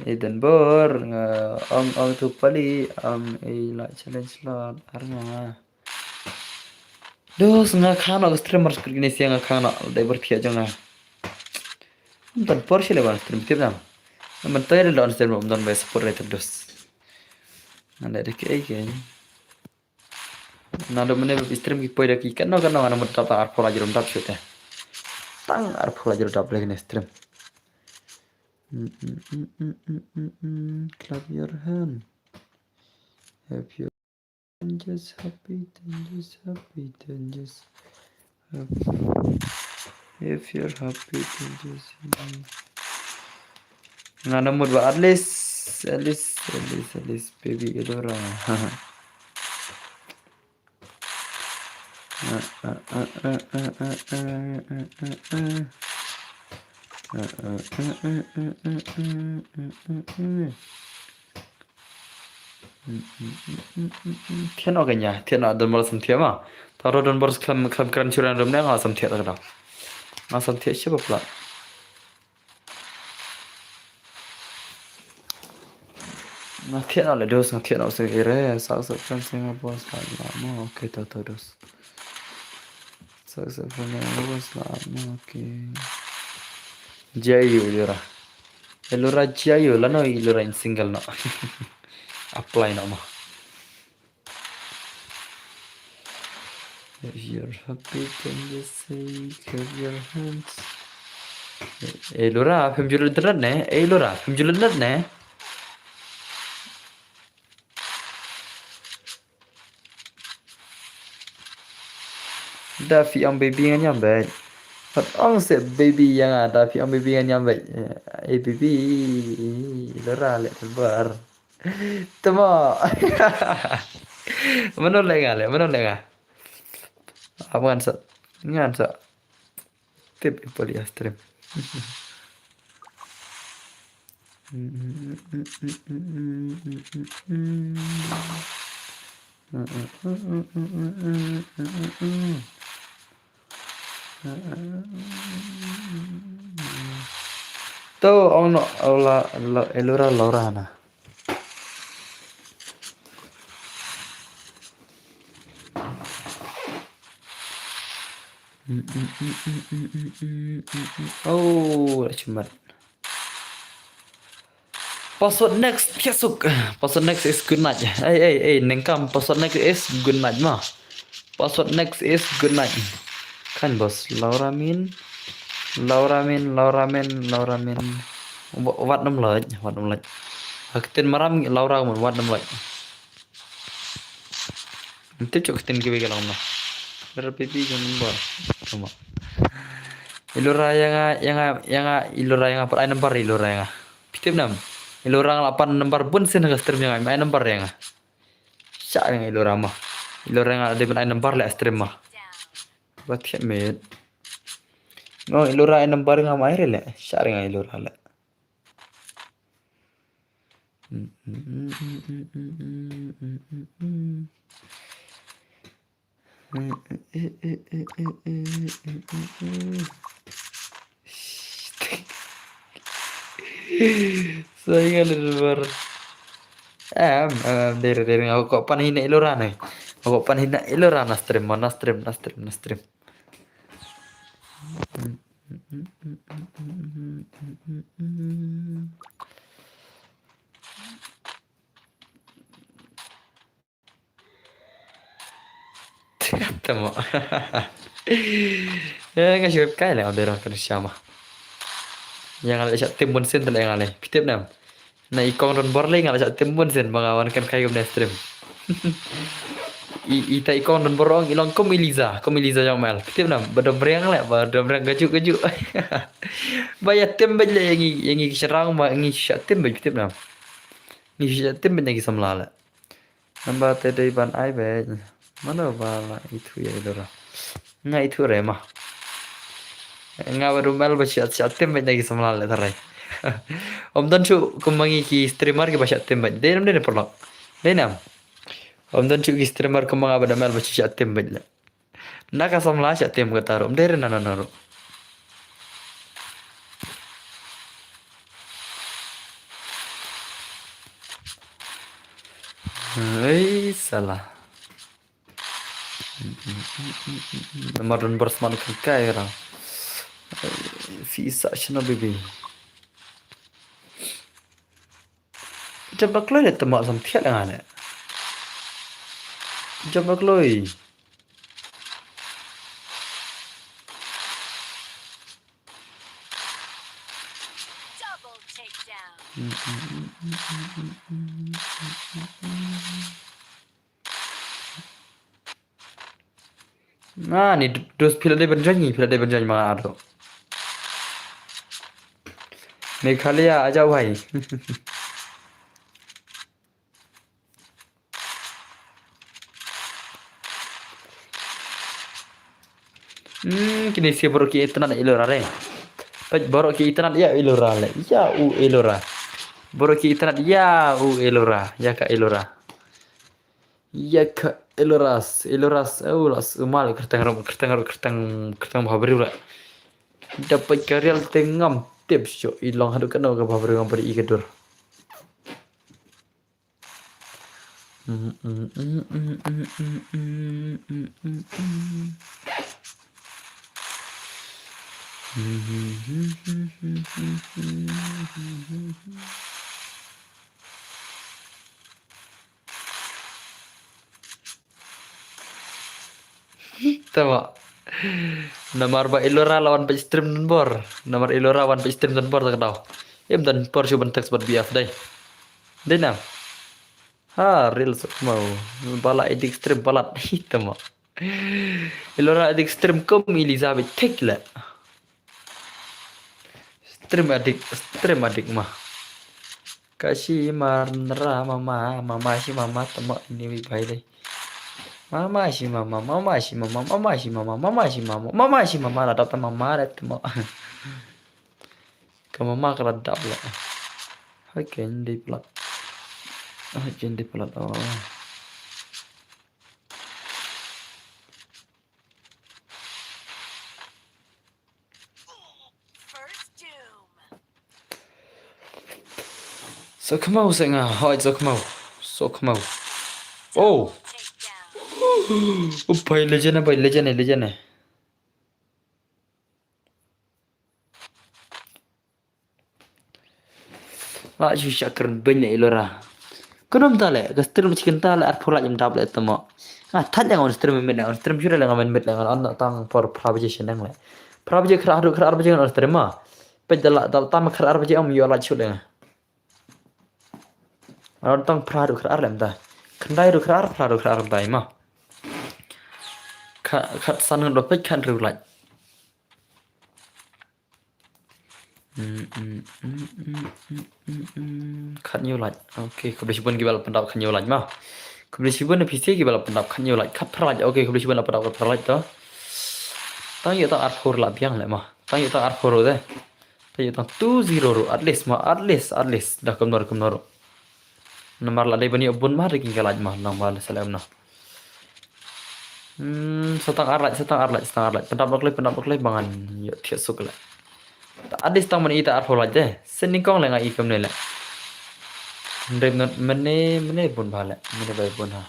Eden Bor, nga ong ong tu pali, ong ei la challenge lot, ar nga. Dos nga khang noh streamer screen ni sia nga khang noh, dei bor thiah jong nga. Ym don por sha leh ban stream tip dang. Ym don toy don stream ym don bai support rated dos. Nga dei dei ki ei ki. Naduh mynne ba stream ki poi da ki kano kano nga na mut dap tang arphew la jrong dap shu te. Tang arphew la jrong dap leh kine stream. Mm, mm, mm, mm, mm, mm, mm. Clap your hand. If you're just happy, then just happy, then just happy. If you're happy, then just happy. Nga na mut ba at least, at least, at least, at least, baby Ellora. Thiah noh kane, thiah noh, don bor sam thiah ma. Tang ruh don bor khlem, khlem kren shuh ruh ne nga sam thiah ta ka dang. Nga sam thiah shi ba pla. Nga thiah noh le dos, nga thiah noh se ire, sak sak friend se nga bos la mo, okay, to to dos. Sak sak friend nga bos la mo, okay. Jai yu Ellora. Ellora jai yu, lano Ellora in single noh. Apply noh mo. If you're happy, then just say, clap your hands. Ellora, phim ju lut internet ne? Ellora, phim ju lut internet ne? Da phi ong baby ngan ïam beit. Pat ong se baby ïa nga, da phi ong baby ngan ïam beit. Eh, baby, Ellora leh tebar. Tama. Mano leh nga leh, mano leh nga. Ap ngan sa, ngan sa. Tip i poli a stream. To ong noh, la, la, Ellora Laura na. Oh, la chimat. Password next, Facebook. Password next is good night. Ei, ei, ei, nengkam, password next is good night ma. Password next is good night. Kan bos, Laura Min. Laura Min, Laura Min, Laura Min. Wa-, wat nam lait, wat nam lait. Ha ktien Maram Laura ka mut wat nam lait. Ym tip shuh ktien kiwei ka long noh. Ber baby ka number. Tama. Ellora ïa nga, ïa nga, ïa nga, Ellora ïa nga, pat ai number Ellora ïa nga. Phi tip nam. Ellora nga la pan number bun sien ha ka stream ïa nga, ai number ïa nga. Shah ïa nga Ellora ma. Ellora ïa nga la dei ban ai number leh stream ma. Ba thiah met. Ngo Ellora ai number ïa nga ma ai re leh. Shah ïa nga Ellora leh. Sai nga le bar. Em, em, em, dei, dei, nga kwah pan hi na Ellora ne. Nga kwah pan hi na Ellora na stream, na stream, na stream, na stream. Tama. Eh, nga shu kai le, ong dei rong kan shama. Ïa nga la shah tim bun sien te le nga le. Phi tip nam. Na i kong don bor le nga la shah tim bun sien ba nga wan kan kai kumne stream. I, i ta i kong don bor ong i long kum Eliza, kum Eliza jong mel. Phi tip nam, ba dom riang le, ba dom riang gaju gaju. Ba ïa tim bad le ïa ngi, ïa ngi ki syrang ba ngi shah tim bad phi tip nam. Ngi shah tim bad ïa ngi samla le. Number te dei ban ai bad. Mano ba la ithuh ïa Ellora. Nga ithuh re ma. Nga ba dum el ba sha sha tim bad na ki samla le tharai. Om don chu kum ma ngi ki streamer ki ba sha tim bad. Dei nam dei ne paralok. Dei nam. Om don chu ki streamer kum ma nga ba dum el ba sha sha tim bad le. Na ka samla sha tim ka tarum. Dei re na na na ru. Ei sala. Namar don bor sman kan kai ra. Fi sa shino bibi. Jam da kloi ne tama sam thiat nga ne. Jam da kloi. Double takedown. Ah, ni dus phi la dei ban join, ni phi la dei ban join ma ado. Meghalaya, a jao bhai. Hmm, kine si baroh ki itynnad ïa Illaoi re. Peit baroh ki itynnad ïa u Illaoi le. Ïa u Illaoi. Baroh ki itynnad ïa u Illaoi. Ïa ka Illaoi. Ïa ka Illaoi. Illaoi. Oh, la sumar kyrteng rom, kyrteng rom, kyrteng, kyrteng bhabriew re. Da peit ka real te ngam tip shuh i long haduh katno ka bhabriew ngam peit i ka dur. Tama. Namar ba Illaoi la wan peit stream don bor. Namar Illaoi wan peit stream don bor ta ka daw. Im don por shu ban text bad B F dei. Dei na. Ha, real sok mau. Bala edik stream balat. Hi tama. Illaoi edik stream kum Elizabeth thik le. Stream addict, stream addict ma. Ka shi mar nra mama, mama shi mama tama ini wi bai dai. Mama shi mama, mama shi mama, mama shi mama, mama shi mama, mama shi mama la dap tama mama la tama. Ka mama ka la dap la. Hai ken di plat. Hai ken di plat. Oh. Sokhmau se nga, hoi sokhmau. Sokhmau. Oh. Oh, bai legend, bai legend, legend. Ba ju sha kren beiñ ne Illaoi. Kano mynta le ka stream chi kynta le arphew lak ym dap le tama. Nga thait le nga on stream mynmiet le nga on stream shuh le nga mynmiet le nga on tang por phra baje shaneng le. Phra baje khra haduh khra ar baje nga on stream ma. Peit da la da la tam khra ar baje ym ïoh lak shuh le nga. Nga on tang phra haduh khra ar le mynta. Khyndai haduh khra ar, phra haduh khra ar mynta ma. Kha khat san ngut ba peit khat hynriew lak. Khat hynñiew lak. Okay, khublei shibun kiba la pyndap khat hynñiew lak ma. Khublei shibun na phi kiba la pyndap khat hynñiew lak. Khat phra lak. Okay, khublei shibun la pyndap khat phra lak to. Tang ïoh tang arphew lak biang leh ma. Tang ïoh tang arphew ruh te. Tang ïoh tang two zero ruh. At least ma, at least, at least. Da kumno ruh kumno ruh. Namar la dei ban ïoh bun ma da ki ka lak ma. Nang ba la selem na. Hmm, sa tang ar lak, sa tang ar lak, sa tang ar lak. Pyndap bak leh, pyndap bak leh, ba ngan ïoh thiah suk leh. At least tang mynta arphew lak de. Sa nyngkong leh nga i kumne leh. Hynrei mynne, mynne bun bha leh. Mynne ba bun ha.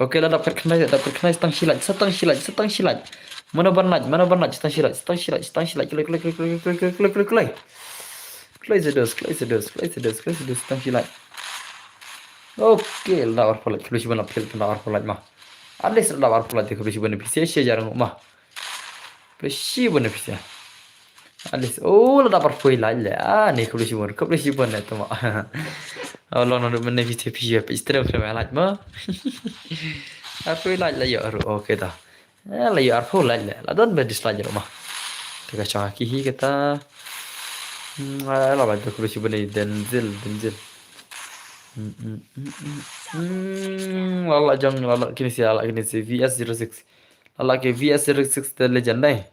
Okay, la dap khat khyndai, dap khat khyndai, sa tang shi lak, sa tang shi lak, sa tang shi lak. Mano ban lak, mano ban lak, sa tang shi lak, sa tang shi lak, sa tang shi lak. Kloi, kloi, kloi. Kloi sa dos, kloi sa dos, kloi sa dos, kloi sa dos, sa tang shi lak. Okay, la dap arphew lak, khublei shibun la phi la pyndap arphew lak ma. At least la dap arphew lak te khublei shibun phi sa shi hajar ma. Khublei shibun phi sa. At least, oh, la dap arphew lak leh. Ah, ni khublei shibun, khublei shibun leh tama. Oh, long nang mynne phi sa phi sa phi stream khlem lak ma. Arphew lak la ïoh ruh, okay ta. Eh, la ïoh arphew lak leh. La don ba dislike ruh ma. Te ka shong ki hi kata. Hmm, ah, la ba khublei shibun Denzil, Denzil. Hmm, hmm, hmm, hmm, hmm. La lah jong, la lah kine si, la lah kine si, V S zero six. La lah ki V S zero six te legend dei.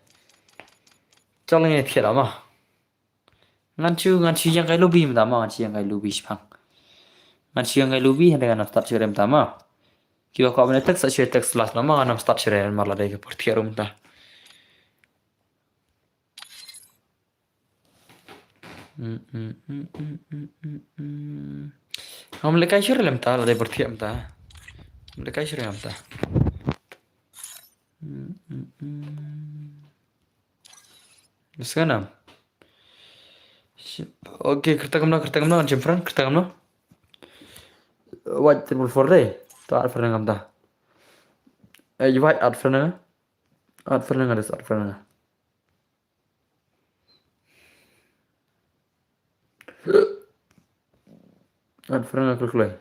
Chal ngi thiah ma. Ngan shu, ngan shu ïeng kai lobby mynta ma, ngan shu ïeng kai lobby shipang. Ngan shu ïeng kai lobby, hynrei ngan ym start shuh re mynta ma. Kiba kwah ban text, sa shu text last na ma, ngan ym start shuh re, mar la dei ka por thiah ruh mynta. Hmm, hmm, hmm, hmm, hmm, hmm, hmm. Ngam lehkai shuh re mynta, la dei por thiah mynta. Ngam lehkai shuh re mynta. Hmm, hmm, hmm. Bas ngan am. Shi-, okay, kyrta kumno, kyrta kumno, ngan shim friend, kyrta kumno. White triple four dei. To add friend nga mynta. Eh, white add friend nga. Add friend nga, just add friend nga. Add friend nga klik klik.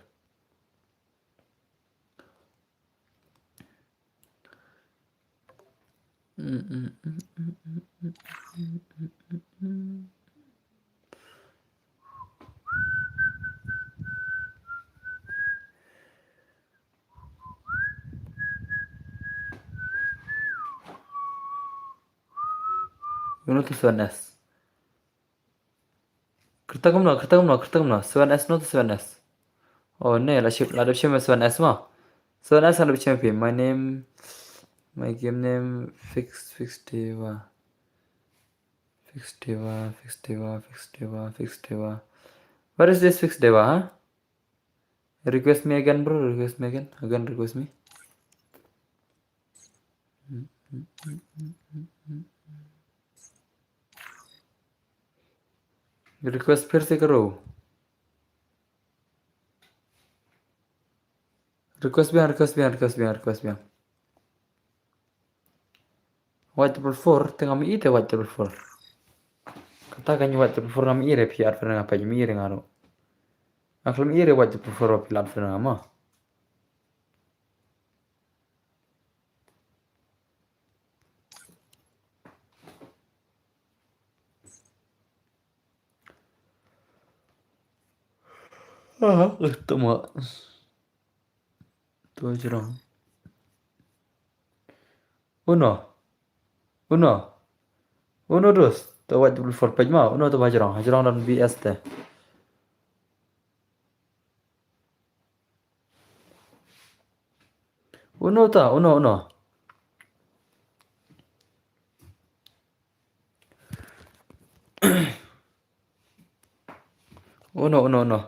Uno te seven S. Kyrta kumno, kyrta kumno, kyrta kumno. Seven S, uno te seven S. Oh ne, la shim, la dep shim seven S ma. Seven S la dep shim phi. My name, my game name, Fix, Fix Deva. Fix Deva, Fix Deva, Fix Deva, Fix Deva. Where is this Fix Deva, huh? Request me again, bro. Request me again. Again, request me. Request phir se karo. Request biang, request biang, request biang, request biang. White triple four, te ngam i te white triple four. Kata ka white triple four ngam i re phi add friend nga phi ngam i re nga ruh. Nga khlem i re white triple four phi la add friend nga ma. Ah, eh, tama. Tu aja dong. Uno. Uno. Uno dos. Tu white triple four page ma. Uno tu hajrong. Hajrong dan B S te. Uno ta, uno, uno. Uno, uno, uno.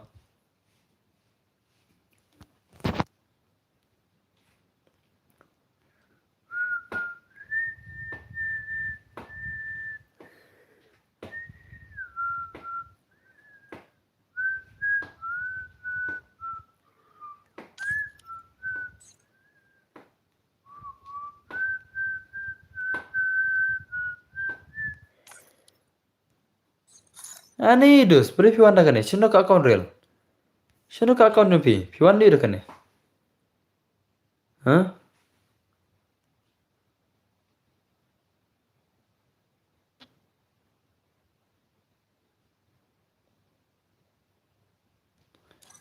Ani dus, phi wan da kane, shano ka account real? Shano ka account phi? Phi wan da kane. Huh?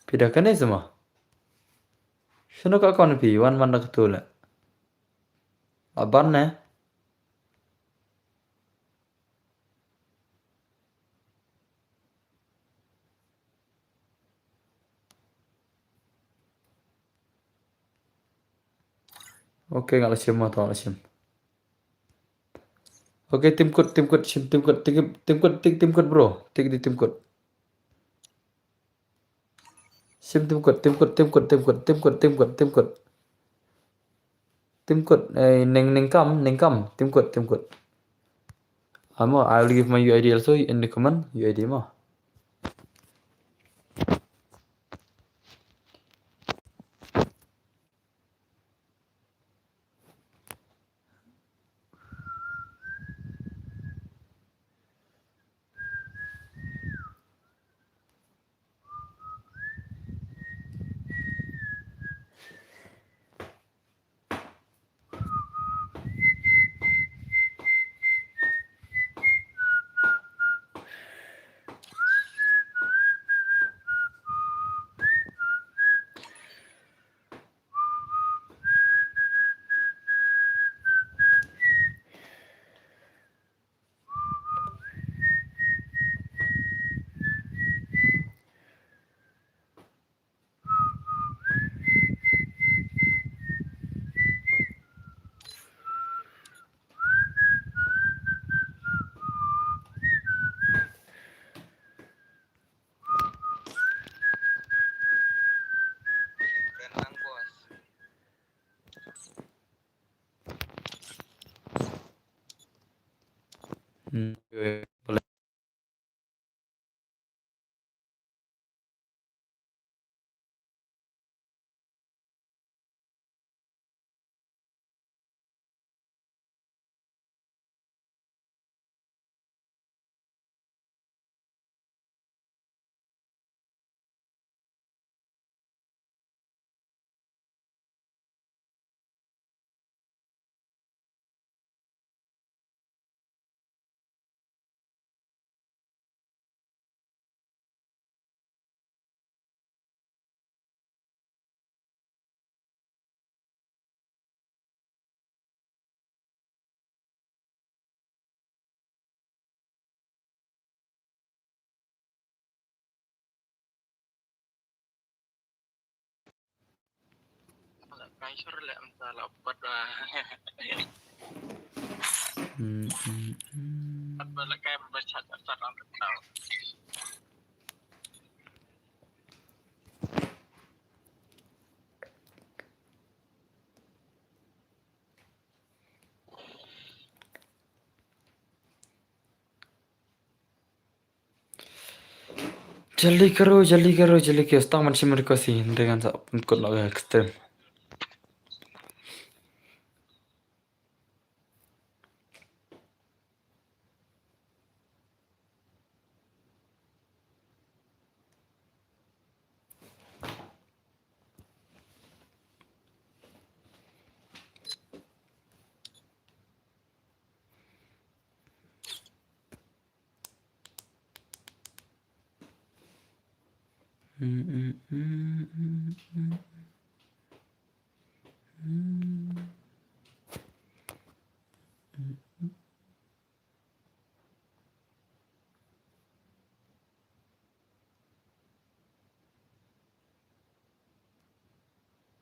Phi da kane seh ma. Shano ka account phi, wan man da katu le. Aban ne. Okay, nga la shim ma, to nga la shim. Okay, tim kut, tim kut, shim tim kut, tim kut, tim kut, tim kut, bro. Tim kut. Shim tim kut, tim kut, tim kut, tim kut, tim kut, tim kut, tim kut. Tim kut, eh, neng, neng kam, neng kam, tim kut, tim kut. Amo, I will give my U I D also in the comment, U I D mo. Kai sur le am sa la pat ba. Hmm, hmm, hmm. Pat ba la kai ba chat chat ang tau. Jaldi karo, jaldi karo, jaldi karo. Stang man shim request hi, hynrei ngan sa pynkut noh ka stream.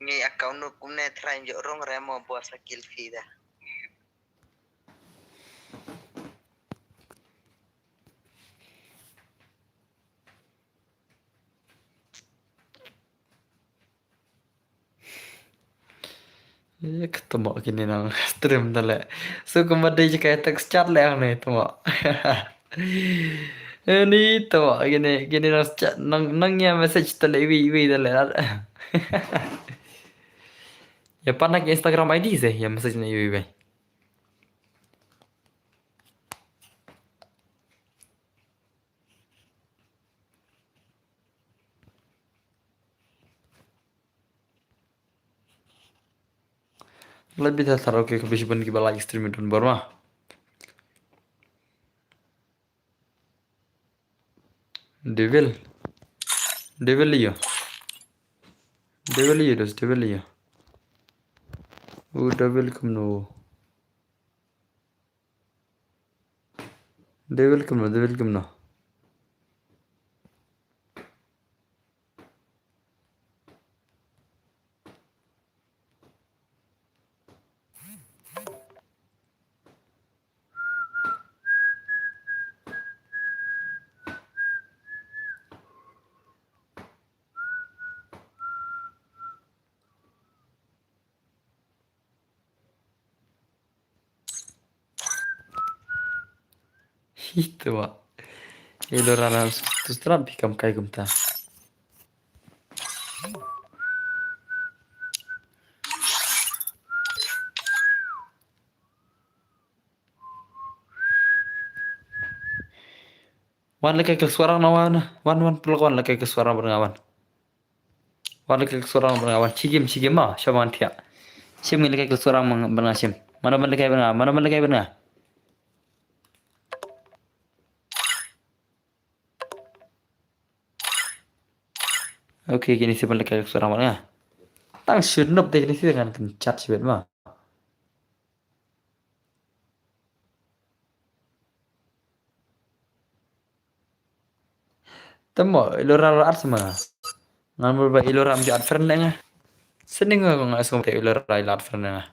Ngi account nuk kumne trai jok rong remo bos akil fi da. Ïa, ka tamo kine nang stream da leh. So kumba dei jaka text chat leh ang ne tamo. Ani tamo kine, kine nang chat, nang, nang ïa message da leh wi, wi da leh. Ïa pan na ki Instagram I D se, ïa message na wi, wi. Lait bit thar, okay, ka bish ban kiba live stream don bor ma. Devil. Devil ïa. Devil ïa, dos devil ïa. U devil kumno. Devil kumno, devil kumno. Hi, te wa. Ïa, Lora, na tu strat phi kam kai kumta. Wan lehkai ka suara na wan. Wan, wan, pulak wan lehkai ka suara bad nga wan. Wan lehkai ka suara bad nga wan. Shi game, shi game ma, sha wan thiah. Shim ngi lehkai ka suara bad nga shim. Mano ban lehkai bad nga, mano ban lehkai bad nga. Okay, kine shi ban lehkai ka suara bad nga. Tang shu nop de kine shi ngan kynjat shibit ma. Tamo, i Lora la add sa ma nga. Ngan mut ba i Lora ym ju add friend ïa nga. Sini nga, nga sngewbha i Lora i la add friend ïa nga.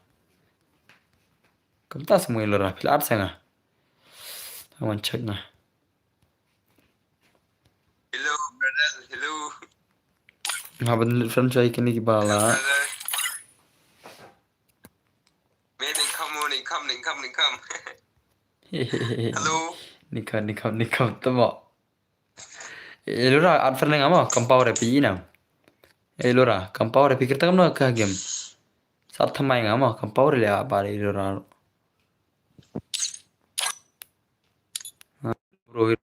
Kumta sa ma i Lora, phi la add sa nga. Ngan check nga. Hello, brother. Hello. Nga ban friend sa ïa kine kiba la. Hello, brother. Mate, ning come, ning come, ning come, ning come. Hello. Ning come, ning come, ning come, tamo. Eh, Lora, add friend nga mo, kam pau re phi i nang. Eh, Lora, kam pau re phi kyrteng kumno ka game. Sat thymmai nga mo, kam pau re leh ba re Lora. Bro,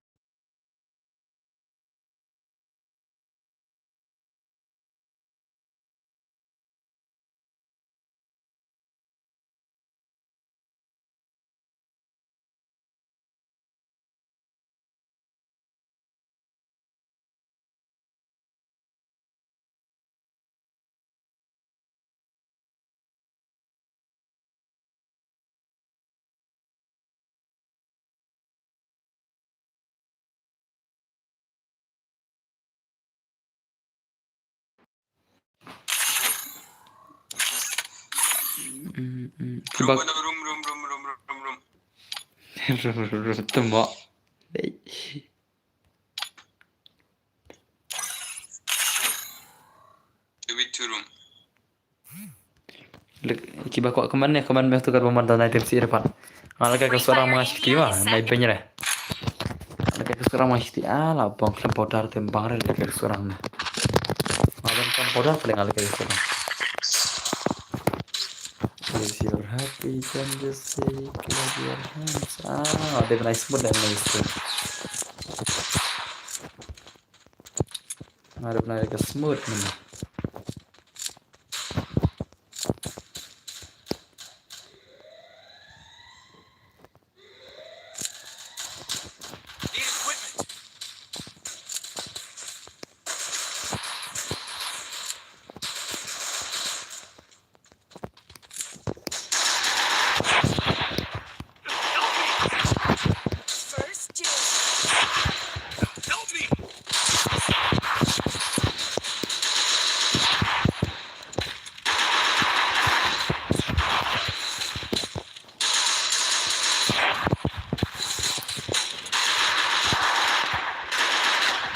Mm, mm. Room, room, room, room, room, room, room. Room, room, room, room. Temo. Hey. Give me two room. Lek, kiba kwah kmen ne, kmen me tu kat ba man da nai tip si depan. Nga lek ka seorang mengas ki ma, nai benye re. Nga lek ka seorang mengas ki, ah, la bong klem powder tem bang re lek ka seorang ne. Nga lek klem powder paling nga lek ka seorang. If you're happy, then just say, clap your hands. Ah, de benai smooth, de benai smooth. Nga de benai ka smooth ne.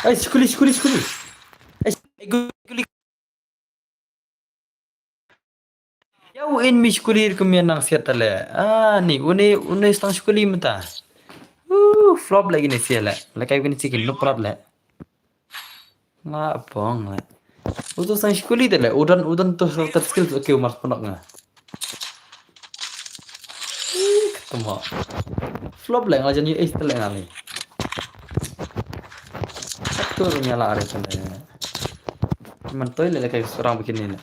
Ai, shukuli, shukuli, shukuli. Ai, shukuli. Ya u in mi shukuli kum ya nang siat tale. Ah, ni, une, une stang shukuli mata. Uh, flop lagi ni siat le. Lekai kini chicken, no prot le. Nga pong le. Utu sang shukuli tale. Udan, udan tu serta skill tu ke umar penok nga. Ih, ketemu. Flop le, nga jan yu ace tale nga ni. Satu nyala are tale. Mentoi le lekai seorang begini le.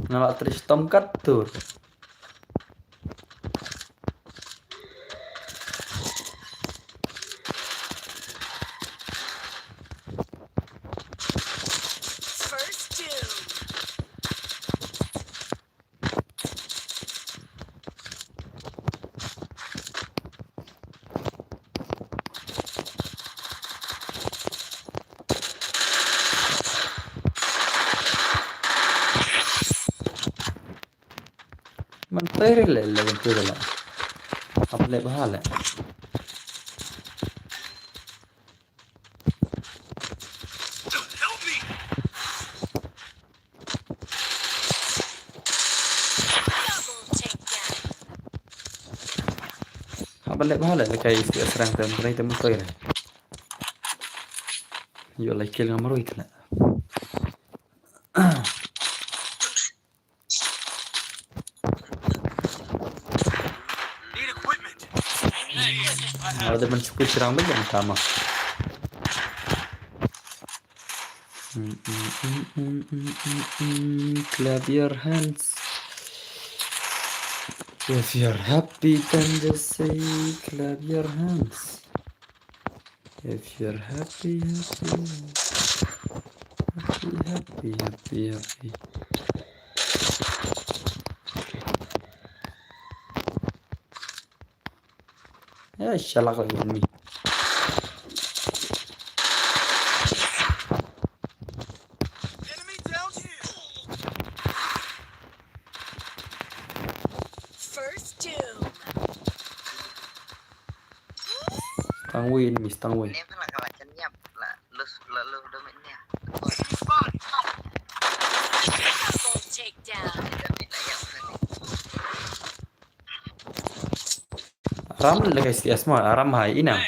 Nala tris tomkat tu. First doom. Mentoi le le mentoi le. Ap le bha le. Haba leh bha leh, leh kai sti asrang tem, tem mentoi ne. Yo lai kill nga marui kena. Ada mencukup serang balik yang utama. Mm, mm, mm, mm, mm, mm, mm. Clap your hands. If you're happy, then just say, clap your hands. If you're happy, happy, happy, happy, happy, happy. Ya, shalak lagi enemy. Enemy down here. First doom. Tang wei enemy, tang wei. Double takedown. Aram le kai C S ma, aram hai ina.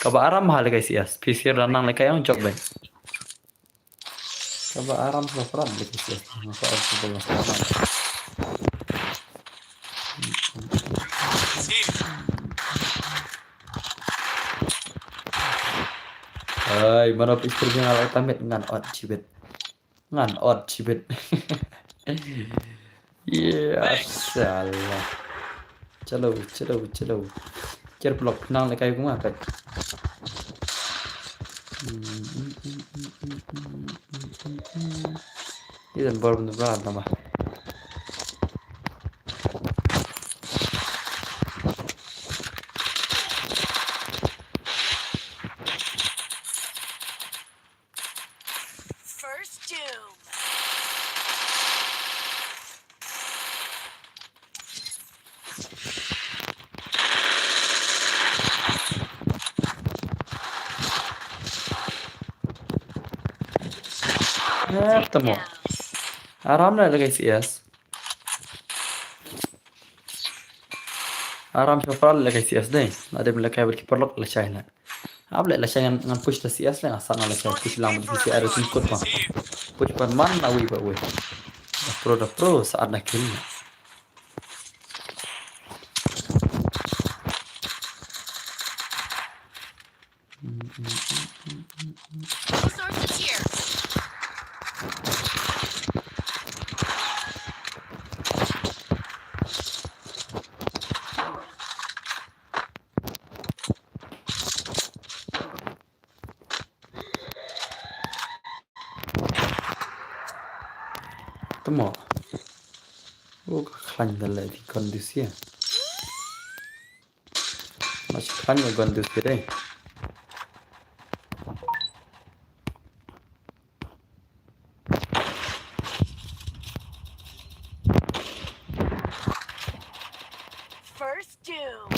Kaba aram ha le kai C S, P C R dan nang le kai ong jok ben. Kaba aram sa pram le kai C S, ma sa aram sa pram. Ai, mano pistol ngal otamit ngan ot jibit. Ngan ot jibit. Ya, salah. Chalo, chalo, chalo. Cher block nang le kai kuma kai. Idan bor bun bra nama. Hep tamo. Aram na lagay C S. Aram shafral lagay C S dei. Nadem lagay bad ki paralok la shai na. Ap le la shai ngan, ngan push da C S le ngan sa na la shai push lang bad C S ada tingkut pa. Push pa man na wi pa wi. Da pro da pro sa ada kill. Resources here. Tamo. Oh, ka khlaiñ da leh di kon di sia. Mas khlaiñ da kon di sia dei. First doom.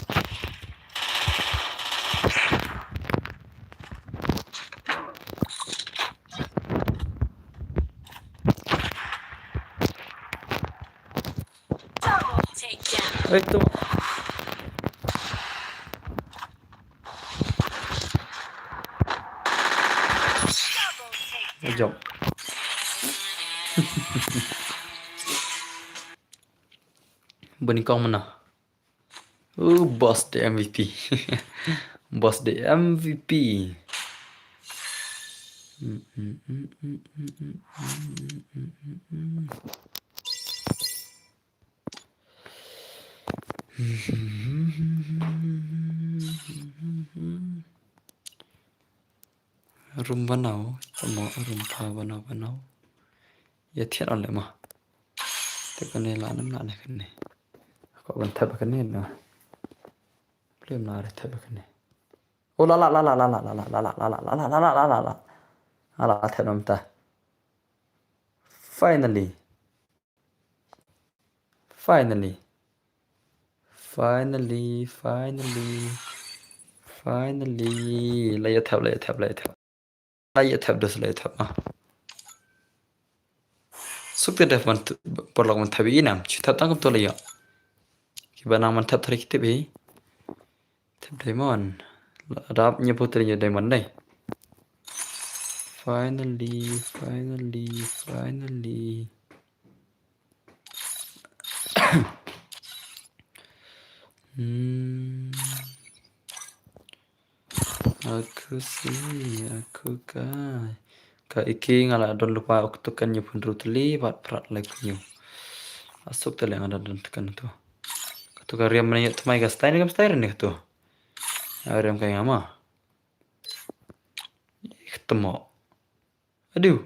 Double takedown. Oi, tu. Double takedown. Jump. Bani kong mana? Uh, boss the M V P. Boss the M V P. Rum banau, tamo rum pa banau banau. Ya thiat on le ma. Te kane la nam la ne kane. Ko ban thep kane na. Plem na re thep kane. Oh, la la la la la la la la la la la la la la la la la. Ala thep nam ta. Finally. Finally. Finally, finally. Finally. La ya thep, la ya thep, la ya thep. La ya thep, dus la ya thep, ah. Suk te def man t-, paralok man thep i nam. Chu thep tang kum to la ya. Ki ba nang man thep thari ki tip hi. Thep diamond. Dap nya putri nya diamond dai. Finally, finally, finally. Hmm. Aku si, aku kai. Ka iki nga la don lypa u ktu kan hynñiew phew hynriew tylli bad phra laiphew hynñiew. Asuk te leh nga don, don te kan tu. Katu ka riam mane ïoh thymmai ka style ne kam style ne katu. Ka riam ka ïa ma. Ktmo. Aduh.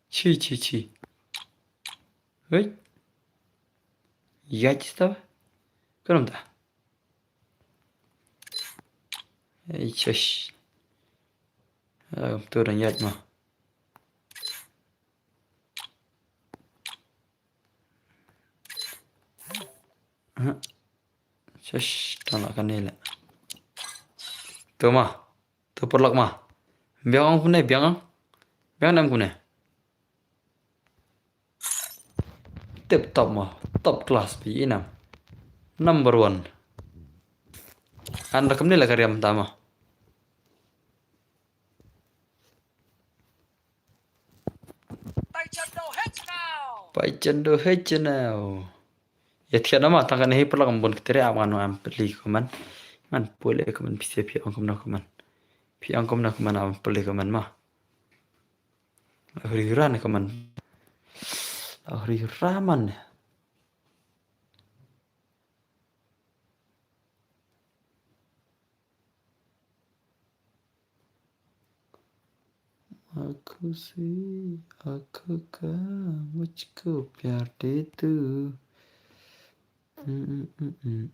Chi, chi, chi. Hei. Ïa chi sta. Ka rum ta. Ei, shush. Ah, tu dang ïaid ma. Huh? Shush, tang la kane la. Tu ma. Tu paralok ma. Biang ong kumne, biang ong. Biang nam kumne. Tip top ma, top class pi inam. Number one. An da kamni la ka riam ta ma. Pai chando hech now. Ya thiat nama tang kan hi paralok am bun ktere am ngan am peli kuman. Ngan pule kuman pise pi ong kumna kuman. Pi ong kumna kuman am peli kuman ma. Hri hra ne kaman. Hri hra man. Aku si, aku ka, mujhko pyar de tu. Mm, mm,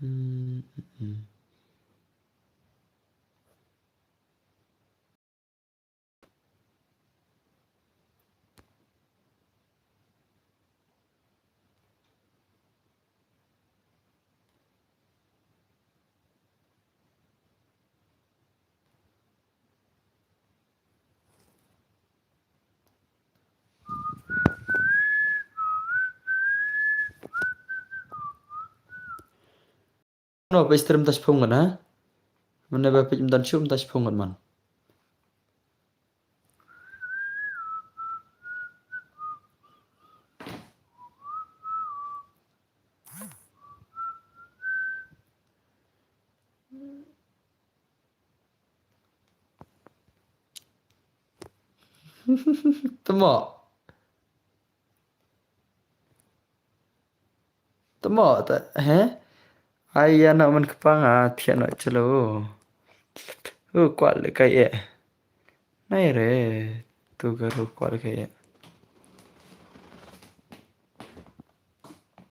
mm. No, peit stream mynta shiphew ngut, ha? Mynne ba peit mynta shiphew, mynta shiphew ngut man. Tamo. Tamo ta, he? Ai ïa na man kpang a thiah na chalo. U kwah le kai e. Nai re. Tu ka ru kwah le kai e.